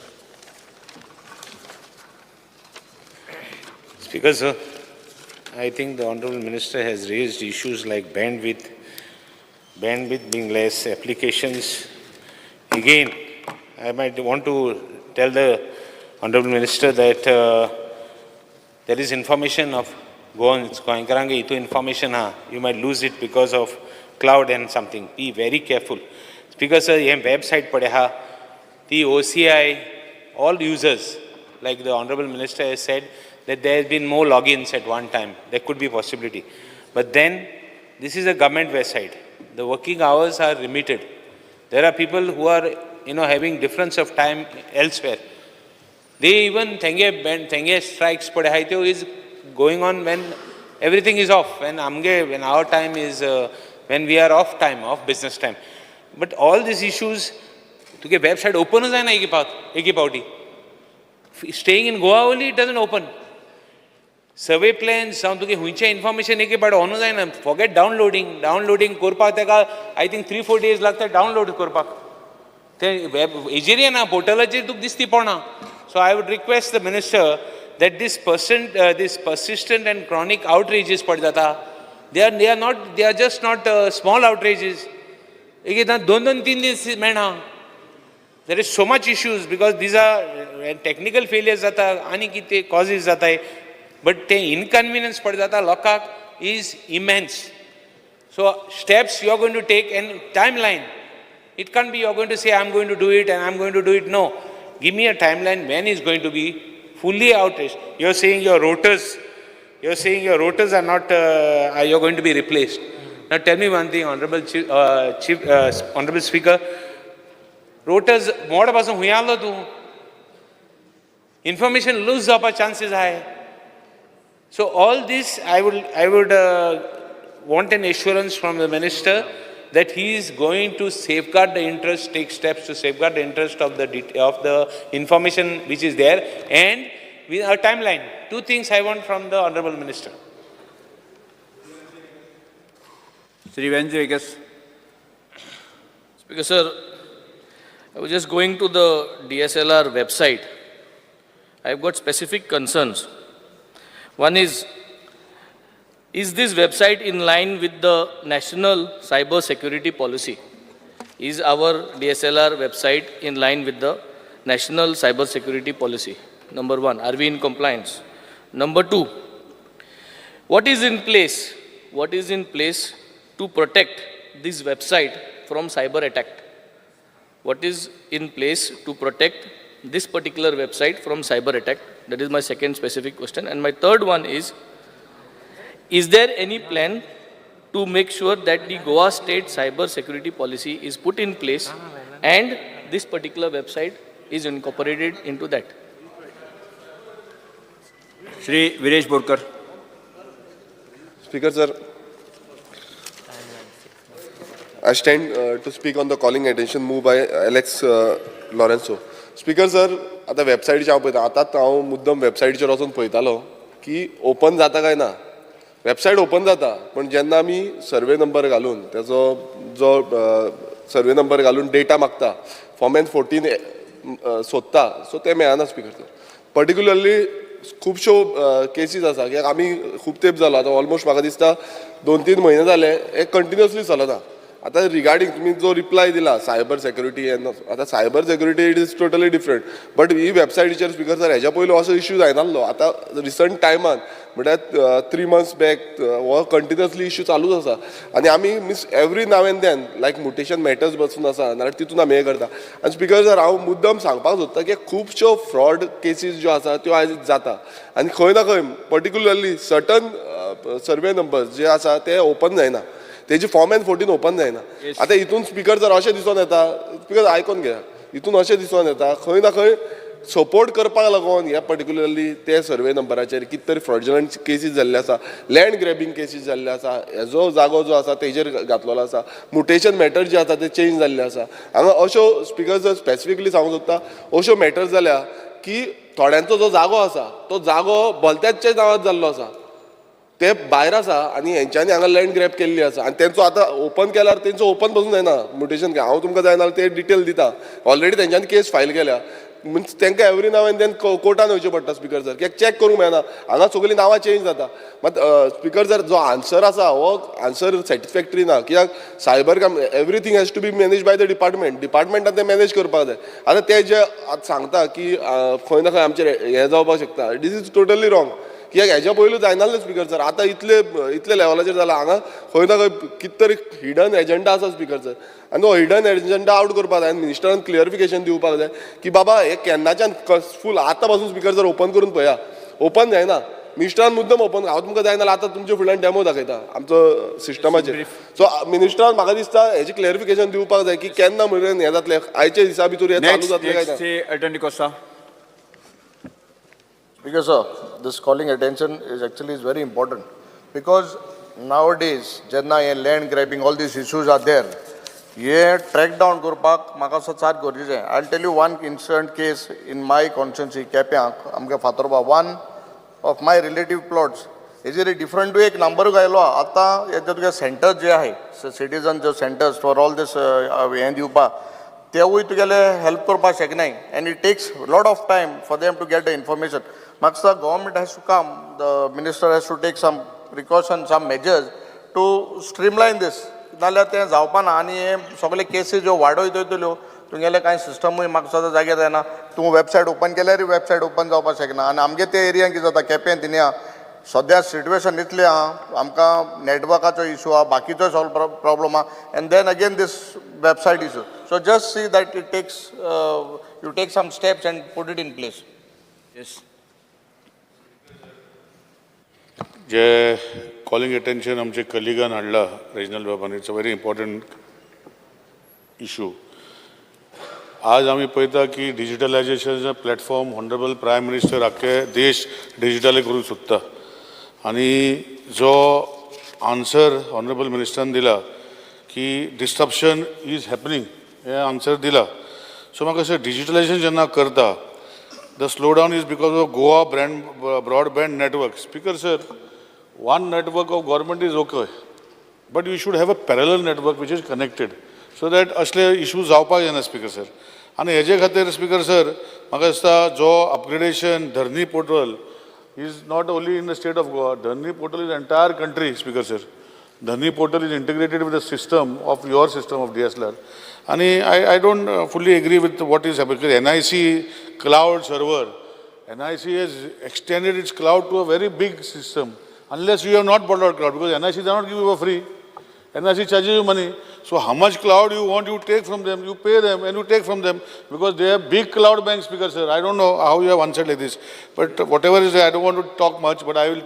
Speaker, sir, I think the Honorable Minister has raised issues like bandwidth being less, applications. Again, I might want to tell the Honorable Minister that there is information of Goans, Goenkarange itu information, you might lose it because of cloud and something. Be very careful. Speaker, sir, ye website pade ha, the OCI, all users, like the Honorable Minister has said, that there has been more logins at one time. There could be possibility. But then, this is a government website. The working hours are limited. There are people who are, having difference of time elsewhere. They even thenge strikes pade hai is going on when everything is off, when amge, when our time is, when we are off time, off business time. But all these issues, tuke website open jai na eki pauti. Staying in Goa only, it doesn't open. Survey plans, tuke huinche information eki part on jai na, forget downloading. Downloading korpa teka, I think 3-4 days lagta download korpak. Te web ejeri na portal ache tuk disti pona. So I would request the minister that this persistent and chronic outrages pad jata. They are just not small outrages. There is so much issues because these are technical failures jata, ani kite causes jata, but the inconvenience pad jata lokak is immense. So steps you are going to take and timeline. It can't be you are going to say I am going to do it and I am going to do it. No. Give me a timeline when is going to be fully outraged. You are saying your rotors, are not, you are going to be replaced. Now tell me one thing, Honorable Chief, Honorable Speaker, rotors, more pasun huyalo tu. Information lose japa chances high. So all this, I would want an assurance from the minister that he is going to safeguard the interest, take steps to safeguard the interest of the information which is there, and with a timeline. Two things I want from the Honorable Minister. Shri Venzy Viegas. Speaker sir, I was just going to the DSLR website. I've got specific concerns. One is this website in line with the national cyber security policy? Is our DSLR website in line with the national cyber security policy? Number one, are we in compliance? Number two, what is in place? What is in place to protect this website from cyber attack? What is in place to protect this particular website from cyber attack? That is my second specific question. And my third one is there any plan to make sure that the Goa State cyber security policy is put in place and this particular website is incorporated into that? Shri Viresh Borkar. Speaker sir, I stand to speak on the calling attention move by Alex Lourenco. Speaker sir, आतां वेबसायटीचेर हांव पळयता, आतांच हांव मुद्दम वेबसायटीचेर वचून पळयतालो की ओपन जाता काय ना. वेबसायट ओपन जाता, पण जेन्ना आमी सर्वे नंबर घालून तेजो जो सर्वे नंबर घालून डेटा मागता, फॉर्म एन 14 सोदता, सो ते मेळना स्पीकर सर. पर्टिक्युलरली खुबश्यो केसीस आसा की आमी खूब तेंप जालो, आतां ऑलमोस्ट म्हाका दिसता 2-3 म्हयने जाले हे कंटिन्युअसली चलता. आतां रिगार्डींग तुमी जो रिप्लाय दिला सायबर सेक्युरिटी, आतां cyber security it is totally different, but ही वेबसायटीचेर स्पीकर सर हेज्या पयलू असो इश्यू जायनासलो. आतां रिसंट टायमान म्हळ्यार 3 months back हो कंटिन्युअसली इश्यू चालूच आसा आनी आमी means every now and then like mutation matters बसून आसा नाल्यार तितून आमी हें करता. आनी स्पीकर सर हांव मुद्दम सांगपाक सोदता की खुबश्यो फ्रॉड केसीस ज्यो आसा त्यो आयज जाता आनी खंय ना खंय पर्टिक्युलरली सर्टन सर्वे नंबर्स जे आसा ते ओपन जायना, तेजी फॉर्म एन 14 ओपन जायना. आतां हितून स्पीकर जर अशें दिसून येता, स्पीकर आयकोन घेया, हितून अशें दिसून येता खंय ना खंय सपोर्ट करपाक लागून ह्या पर्टिक्युलरली ते सर्वे नंबराचेर कितें तरी फ्रॉड्युलंट केसीस जाल्ले आसा, लँड ग्रॅबिंग केसीस जाल्ले आसा, हेजो जागो जो आसा तेजेर घातलेलो आसा, मुटेशन मॅटर जे आसा ते चेंज जाल्ले आसा. हांगा अश्यो स्पीकर जर स्पेसिफिकली सांगूंक सोदता, अश्यो मॅटर जाल्या की थोड्यांचो जो जागो आसा तो जागो भलत्याच्या नांवार जाल्लो आसा, ते भायर आसा आनी हेंच्यांनी हांगा लँड ग्रॅब केल्ली आसा आनी तेंचो आतां ओपन केल्यार तेंचो ओपन पसून जायना म्युटेशन. हांव तुमकां जाय जाल्यार ते डिटेल दिता, ऑलरेडी तेंच्यांनी केस फायल केल्या, मिन्स तांकां एवरी नाव एंड then कोर्टान वयचें पडटा स्पीकर सर, कित्याक चॅक करूंक मेळना, हांगा सगळीं नांवां चेंज जाता. मात स्पीकर सर जो आन्सर आसा हो आन्सर सॅटिस्फॅक्टरी ना, कित्याक cyber crime everything has to be manage by the department, डिपार्टमेंटान तें मॅनेज करपाक जाय. आतां ते जे आतां सांगता की खंय ना खंय आमचेर हें जावपाक शकता, this is totally wrong, कित्याक हेज्या पयलू जायनासलें स्पीकर सर. आतां इतले इतले लेवलाचेर जालां, हांगा खंय ना खंय कितें तरी हिडन एजंडा आसा स्पीकर सर आनी तो हिडन एजंडा आवट करपाक जाय आनी मिनिस्टरान क्लियरिफिकेशन दिवपाक जाय की बाबा हे केन्नाच्यान फूल आतां पासून स्पीकर सर ओपन करून पळया, ओपन जायना. मिनिस्टरान मुद्दम ओपन, हांव तुमकां जायना आतां तुमचे फुडल्यान डेमो दाखयता आमचो सिस्टमाचेर. सो मिनिस्टरान म्हाका दिसता हेजें क्लियरिफिकेशन दिवपाक जाय की केन्ना मेरेन हें जातलें, आयच्या दिसा भितर हें चालू जातलें काय ना. Because sir, this calling attention is actually is very important because nowadays जेन्ना हे land grabbing all these issues are there, hey track down करपाक म्हाका असो सात गरजेचें. I tell you one instant case in my constituency केप्यां आमगे Fatorpa, one of my relative plots हेजेर डिफरंटूय एक नंबरूय आयलो. आतां हे जे तुगे सेंटर्स जे आहाय citizen J centres for all these हें दिवपाक तेवूय तुगेले हेल्प करपाक शकनाय and it takes lot of time for them to get the information. म्हाका दिसता government has to come, the minister has to take some precaution, some measures to streamline this, नाल्यार तें जावपा ना आनी हे सगळे केसी ज्यो वाडयत वयतल्यो तुगेले कांय सिस्टमूय म्हाका दिसता जाग्यार जायना. तूं वेबसायट ओपन केल्यारूय वेबसायट ओपन जावपाक शकना आनी आमगे ते एरियान कितें जाता केपें थिंगा सद्या सिट्युएशन इतलें आहा, आमकां नॅटवर्काचो इशू आहा, बाकीचो सगळो प्रॉब्लम आहा and then again this website issue. So just see that it takes you take some steps and put it in place. Yes. J calling attention आमचे कलिगान हाडला रेजिनल बाबान, it's a very important issue. आज आमी पळयता की डिजिटलायजेशनाचो platform honourable prime minister आख्खे देश digital करूंक सोदता आनी जो आन्सर ऑनरेबल मिनिस्टरान दिला की डिस्ट्रप्शन is happening हें आन्सर दिला. सो म्हाका अशें डिजिटलायजेशन जेन्ना करता The slowdown is because of Goa brand broadband network. Speaker sir, one network of government is okay, but you should have a parallel network which is connected so that असले issue जावपाक जायना speaker sir. आनी हेजे खातीर speaker sir, म्हाका दिसता जो upgradation Dharni portal is not only in the state of Goa. Dharni portal is entire country, Speaker sir. Dharni portal is integrated with the system of your system of DSLR. And I don't fully agree with what is happening, because NIC cloud server, NIC has extended its cloud to a very big system, unless you have not bought out cloud, because NIC does not give you for free. NIC charges you money. So how much cloud you want, you take from them, you pay them and you take from them, because they have big cloud banks, Speaker sir. I don't know how you have answered like this, but whatever is there, I don't want to talk much, but I will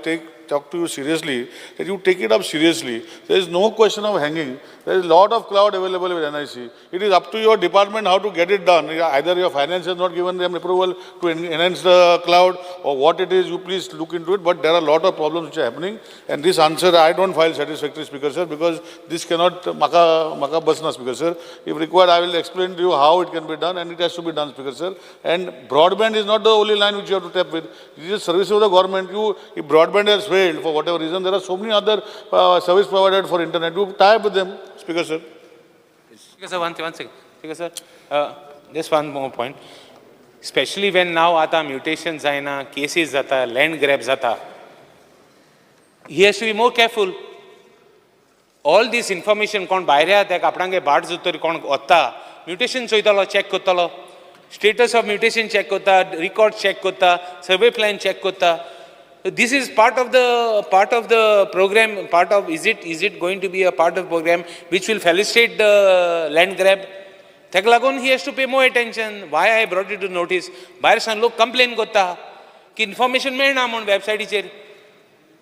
talk to you seriously, that you take it up seriously. There is no question of hanging. There is a lot of cloud available with NIC. It is up to your department how to get it done. Either your finance has not given them approval to enhance the cloud, or what it is, you please look into it. But there are a lot of problems which are happening. And this answer I don't find satisfactory, Speaker sir, because this cannot, maka, maka basna, Speaker sir. If required, I will explain to you how it can be done, and it has to be done, Speaker sir. And broadband is not the only line which you have to tap with. It is a service of the government. If broadband has failed for whatever reason, there are so many other service provided for internet. You tie up with them, Speaker sir. Speaker sir, one second. Speaker sir, just one more point. Especially when now आता mutations जायना, cases जाता, land grab जाता, he has to be more careful. All this information कोण भायर येता, आपणागे भाट जोतर कोण वता, mutation चोयतलो, check करतलो, status of mutation check करता, record check करता, survey plan check करता. This is part of the program. Part of is it going to be a part of program which will facilitate the land grab? ताका लागून he has to pay more attention. Why I brought it to notice? भायर सान लोक complain करता की information मेळना म्हूण वेबसायटीचेर.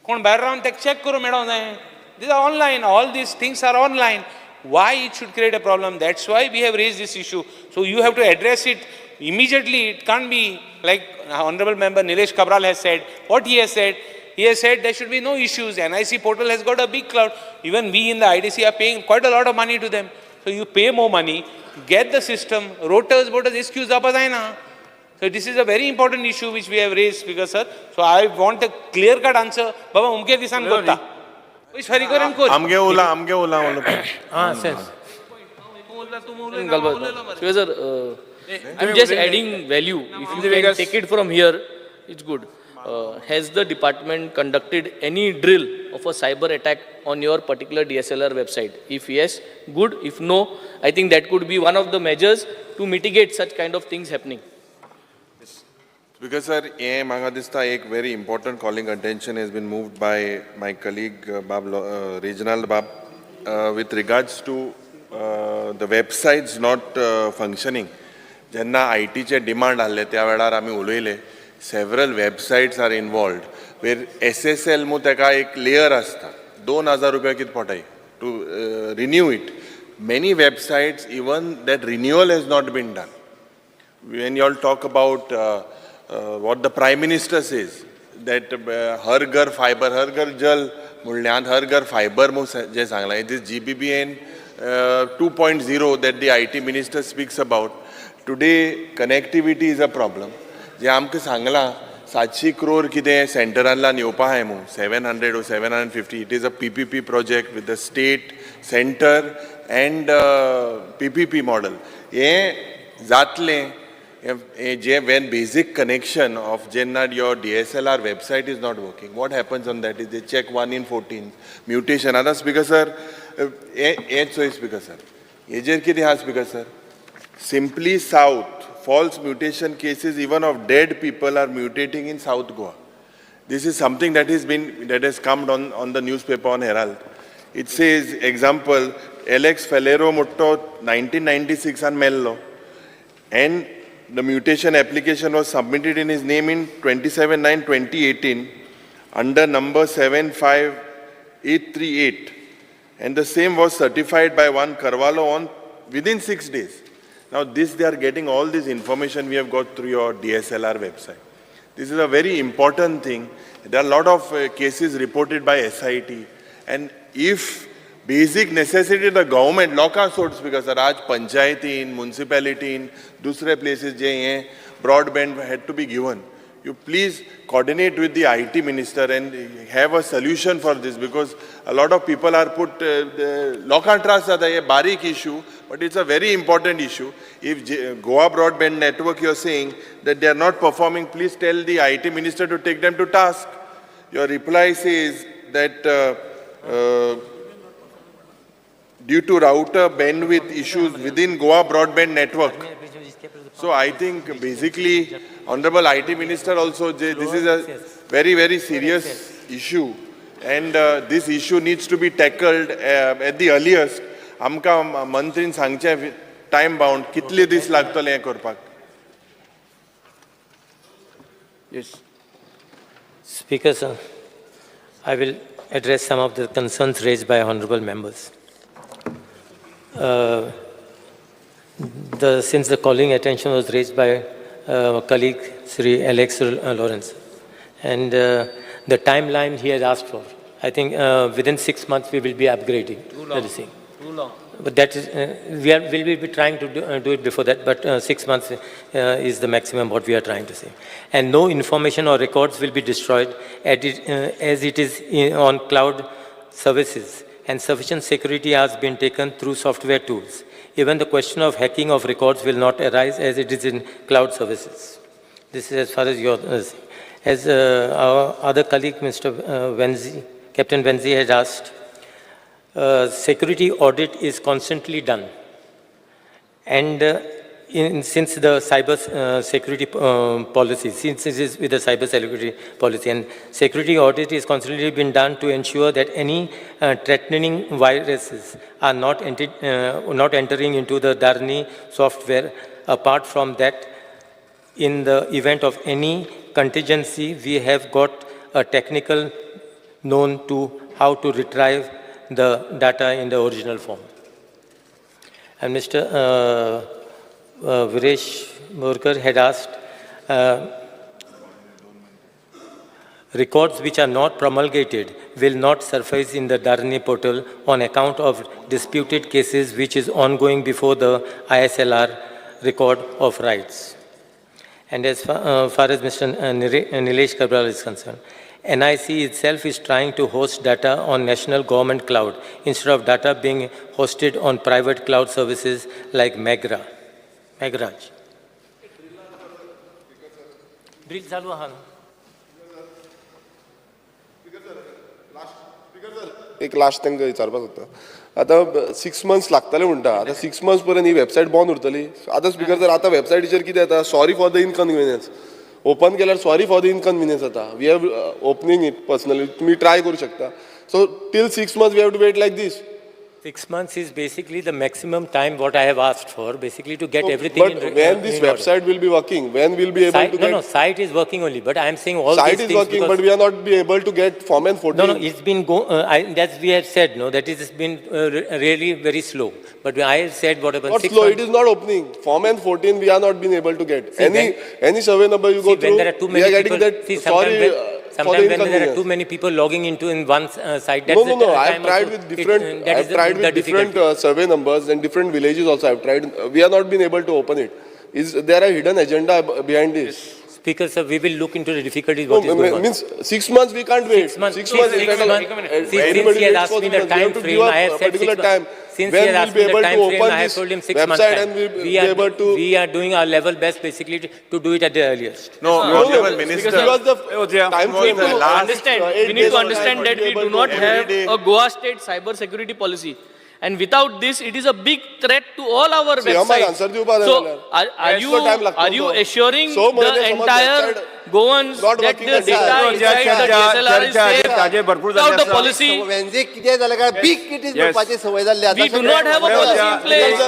कोण भायर रावन ताका चॅक करूं मेळोंक जाय. These are online. All these things are online. Why it should create a problem? That's why we have raised this issue. So you have to address it immediately. It can't be like Honorable Member Nilesh Cabral has said. What he has said? He has said there should be no issues. NIC portal has got a big cloud. Even we in the IDC are paying quite a lot of money to them. So you pay more money, get the system, rotors, voters, excuse ना. So this is a very important issue which we have raised, Speaker sir. So I want a clear-cut answer. Baba, umke disan kotta. आमगे उला आमगे उला Ah, sense. Speaker sir, I'm just adding value. If you can take it from here, it's good. Has the department conducted any drill of a cyber attack on your particular DSLR website? If yes, good. If no, I think that could be one of the measures to mitigate such kind of things happening. Because sir, हे म्हाका दिसता एक very important calling attention has been moved by my colleague Bab Reginald Bab with regards to the websites not functioning. जेन्ना I टीचे demand आहले त्या वेळार आमी उलयले, several websites are involved where SSL मू तेका एक लेयर आसता, 2000 रुपया कितें पडटाय to renew it. Many websites even that renewal has not been done. When you all talk about what the Prime Minister says, that Har Ghar fiber, Har Ghar Jal म्हणल्यान Har Ghar fiber जे सांगलां, it is GBBN 2.0 that the IT minister speaks about. Today connectivity is a problem. जे आमकां सांगलां 700 crore कितें सेंटरांतल्यान येवपा आहाय म्हूण, 700 or 750, it is a PPP project with the state, centre and PPP model. हें जातलें जे when basic connection of जेन्ना your DSLR website is not working, what happens on that is they check 1 in 14 mutation. आतां speaker sir, हें चोय speaker sir, हेजेर कितें आहा speaker sir, simply south false mutation cases even of dead people are mutating in South Goa. This is something that has been, that has come on the newspaper on Herald. It says, example, Alex Faleiro Mutto 1996 an mello, and the mutation application was submitted in his name in 27/9/2018 under number 75838, and the same was certified by one Carvalho on within 6 days. Now this, they are getting all this information we have got through your DSLR website. This is a very important thing. There are a lot of cases reported by SIT, and if basic necessity the government लोकां सोड speaker sir, आज पंचायतीन, मुन्सिपेलिटीन, दुसरे places जे हे broadband had to be given. You please coordinate with the IT minister and have a solution for this, because a lot of people are put, लोकांक त्रास जाता. हे बारीक issue, but it's a very important issue. If Goa Broadband Network, you are saying that they are not performing, please tell the IT minister to take them to task. Your reply says that due to router bandwidth issues within Goa Broadband Network. So I think basically, Honorable IT Minister also, this is a very, very serious issue. And this issue needs to be tackled at the earliest. आमकां मंत्रीन सांगचें time bound कितले दीस लागतले हें करपाक. Yes. Speaker, sir, I will address some of the concerns raised by honorable members. Since the calling attention was raised by colleague Sri Alex Lawrence, and the timeline he has asked for, I think within 6 months we will be upgrading. Too long. Thing. Too long. But that is, we will be trying to do it before that, but 6 months is the maximum what we are trying to say. And no information or records will be destroyed as it is on cloud services, and sufficient security has been taken through software tools. Even the question of hacking of records will not arise as it is in cloud services. This is as far as your, as our other colleague, Mr. Venzi, Captain Venzi had asked, security audit is constantly done. And since the cyber security policy, since it is with the cyber security policy, and security audit is constantly been done to ensure that any threatening viruses are not entering into the Dharani software. Apart from that, in the event of any contingency, we have got a technical known to how to retrieve the data in the original form. And Mr. Viresh Borkar had asked, records which are not promulgated will not surface in the Dharani portal on account of disputed cases which is ongoing before the ISLR record of rights. And as far as Mr. Nilesh Cabral is concerned, NIC itself is trying to host data on national government cloud instead of data being hosted on private cloud services like Meghraj. Drill चालू आहा न्हू? एक last तांकां विचारपाक सोदता. आतां 6 months लागतले म्हणटा, आतां 6 months पर्यंत ही वेबसायट बंद उरतली. आतां स्पीकर सर, आतां वेबसायटीचेर कितें येता, sorry for the inconvenience, open केल्यार सॉरी फॉर the inconvenience जाता. We have opening it personally, तुमी ट्राय करूं शकता. So till 6 months we have to wait like this. 6 months is basically the maximum time what I have asked for, basically to get everything. But when this website will be working, when will be able to get? No, no, site is working only, but I am saying all these things. Site is working, but we are not be able to get form and 14. No, no, it's been, as we have said, no, that it has been really very slow. But I have said whatever. Not slow, it is not opening. Form and 14, we are not being able to get. Any survey number you go through, we are getting that, sorry. Sometimes when there are too many people logging into in one site, that's no, no, no. I have tried with different, I have tried with different survey numbers and different villages also. I have tried. We are not been able to open it. Is there a hidden agenda behind this? Speaker sir, we will look into the difficulties. What is going on? Means 6 months we can't wait. 6 months. 6 months. Since he has asked me the time frame, I have said 6 months. Since he has asked me the time frame, I have told him 6 months. And we are doing our level best basically to do it at the earliest. No, Honorable Minister. Because the time frame. Understand. We need to understand that we do not have a Goa State cyber security policy. And without this, it is a big threat to all our websites. So, are you assuring the entire Goans that the data inside the DSLR is safe without the policy? We do not have a policy in place.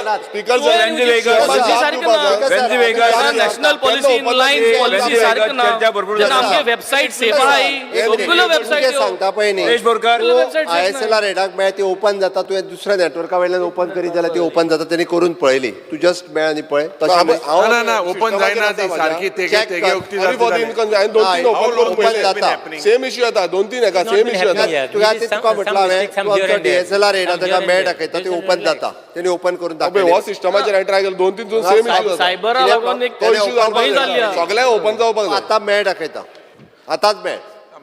National policy in line, policy सारखं ना. जेन्ना आमगे website safe आहाय, सगळ्यो website ISLR हेडाक मेळ्ळ्या ती open जाता, तुवें दुसऱ्या नॅटवर्का वयल्यान ओपन करीत जाल्यार ती ओपन जाता. तेणी करून पळयली. तूं जस्ट मेळ आनी पळय. तशें ना ना ना ओपन जायना ती सारकी तेगे तेगे उक्ती सॉरी फॉर the इनकन्विनियन्स. हांवें दोन तीन ओपन करून ओपन जाता. पळयले, सेम इश्यू येता. दोन तीन हेका सेम इश्यू येता. तुका ते तुका म्हटलं हांवें, तूं आमचो डीएसएलआर येयला, ताका मेळ दाखयता, ती ओपन जाता. तेणी ओपन करून पळय, दाखयली. हो सिस्टमाचेर हांवें ट्राय केलो, दोन तीन सेम इश्यू जाता. सायबरा लागून एक तो इश्यू जावपाक खंय जाल्ली जाय. आहा. सगळ्यांक ओपन जावपाक जाय. आतां मेळ दाखयता, आतांच मेळ.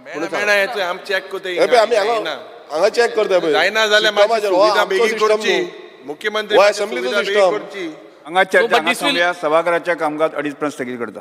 मेळना हें आमी चॅक करता. हे पळय, आमी हांगा हांगा चॅक करता पळय. जायना जाल्यार मातशी सिस्टमाचेर हो सुविधा आमचो बेगीन सिस्टम करची. न्हू. मुख्यमंत्री हो मातशी असेंब्लीचो सुविधा बेगीन सिस्टम. करची. हांगा So, चर्चा but हांगा this will- थांबया. सभाघराच्या कामकाज 2:30 पर्यंत स्थगीत करता.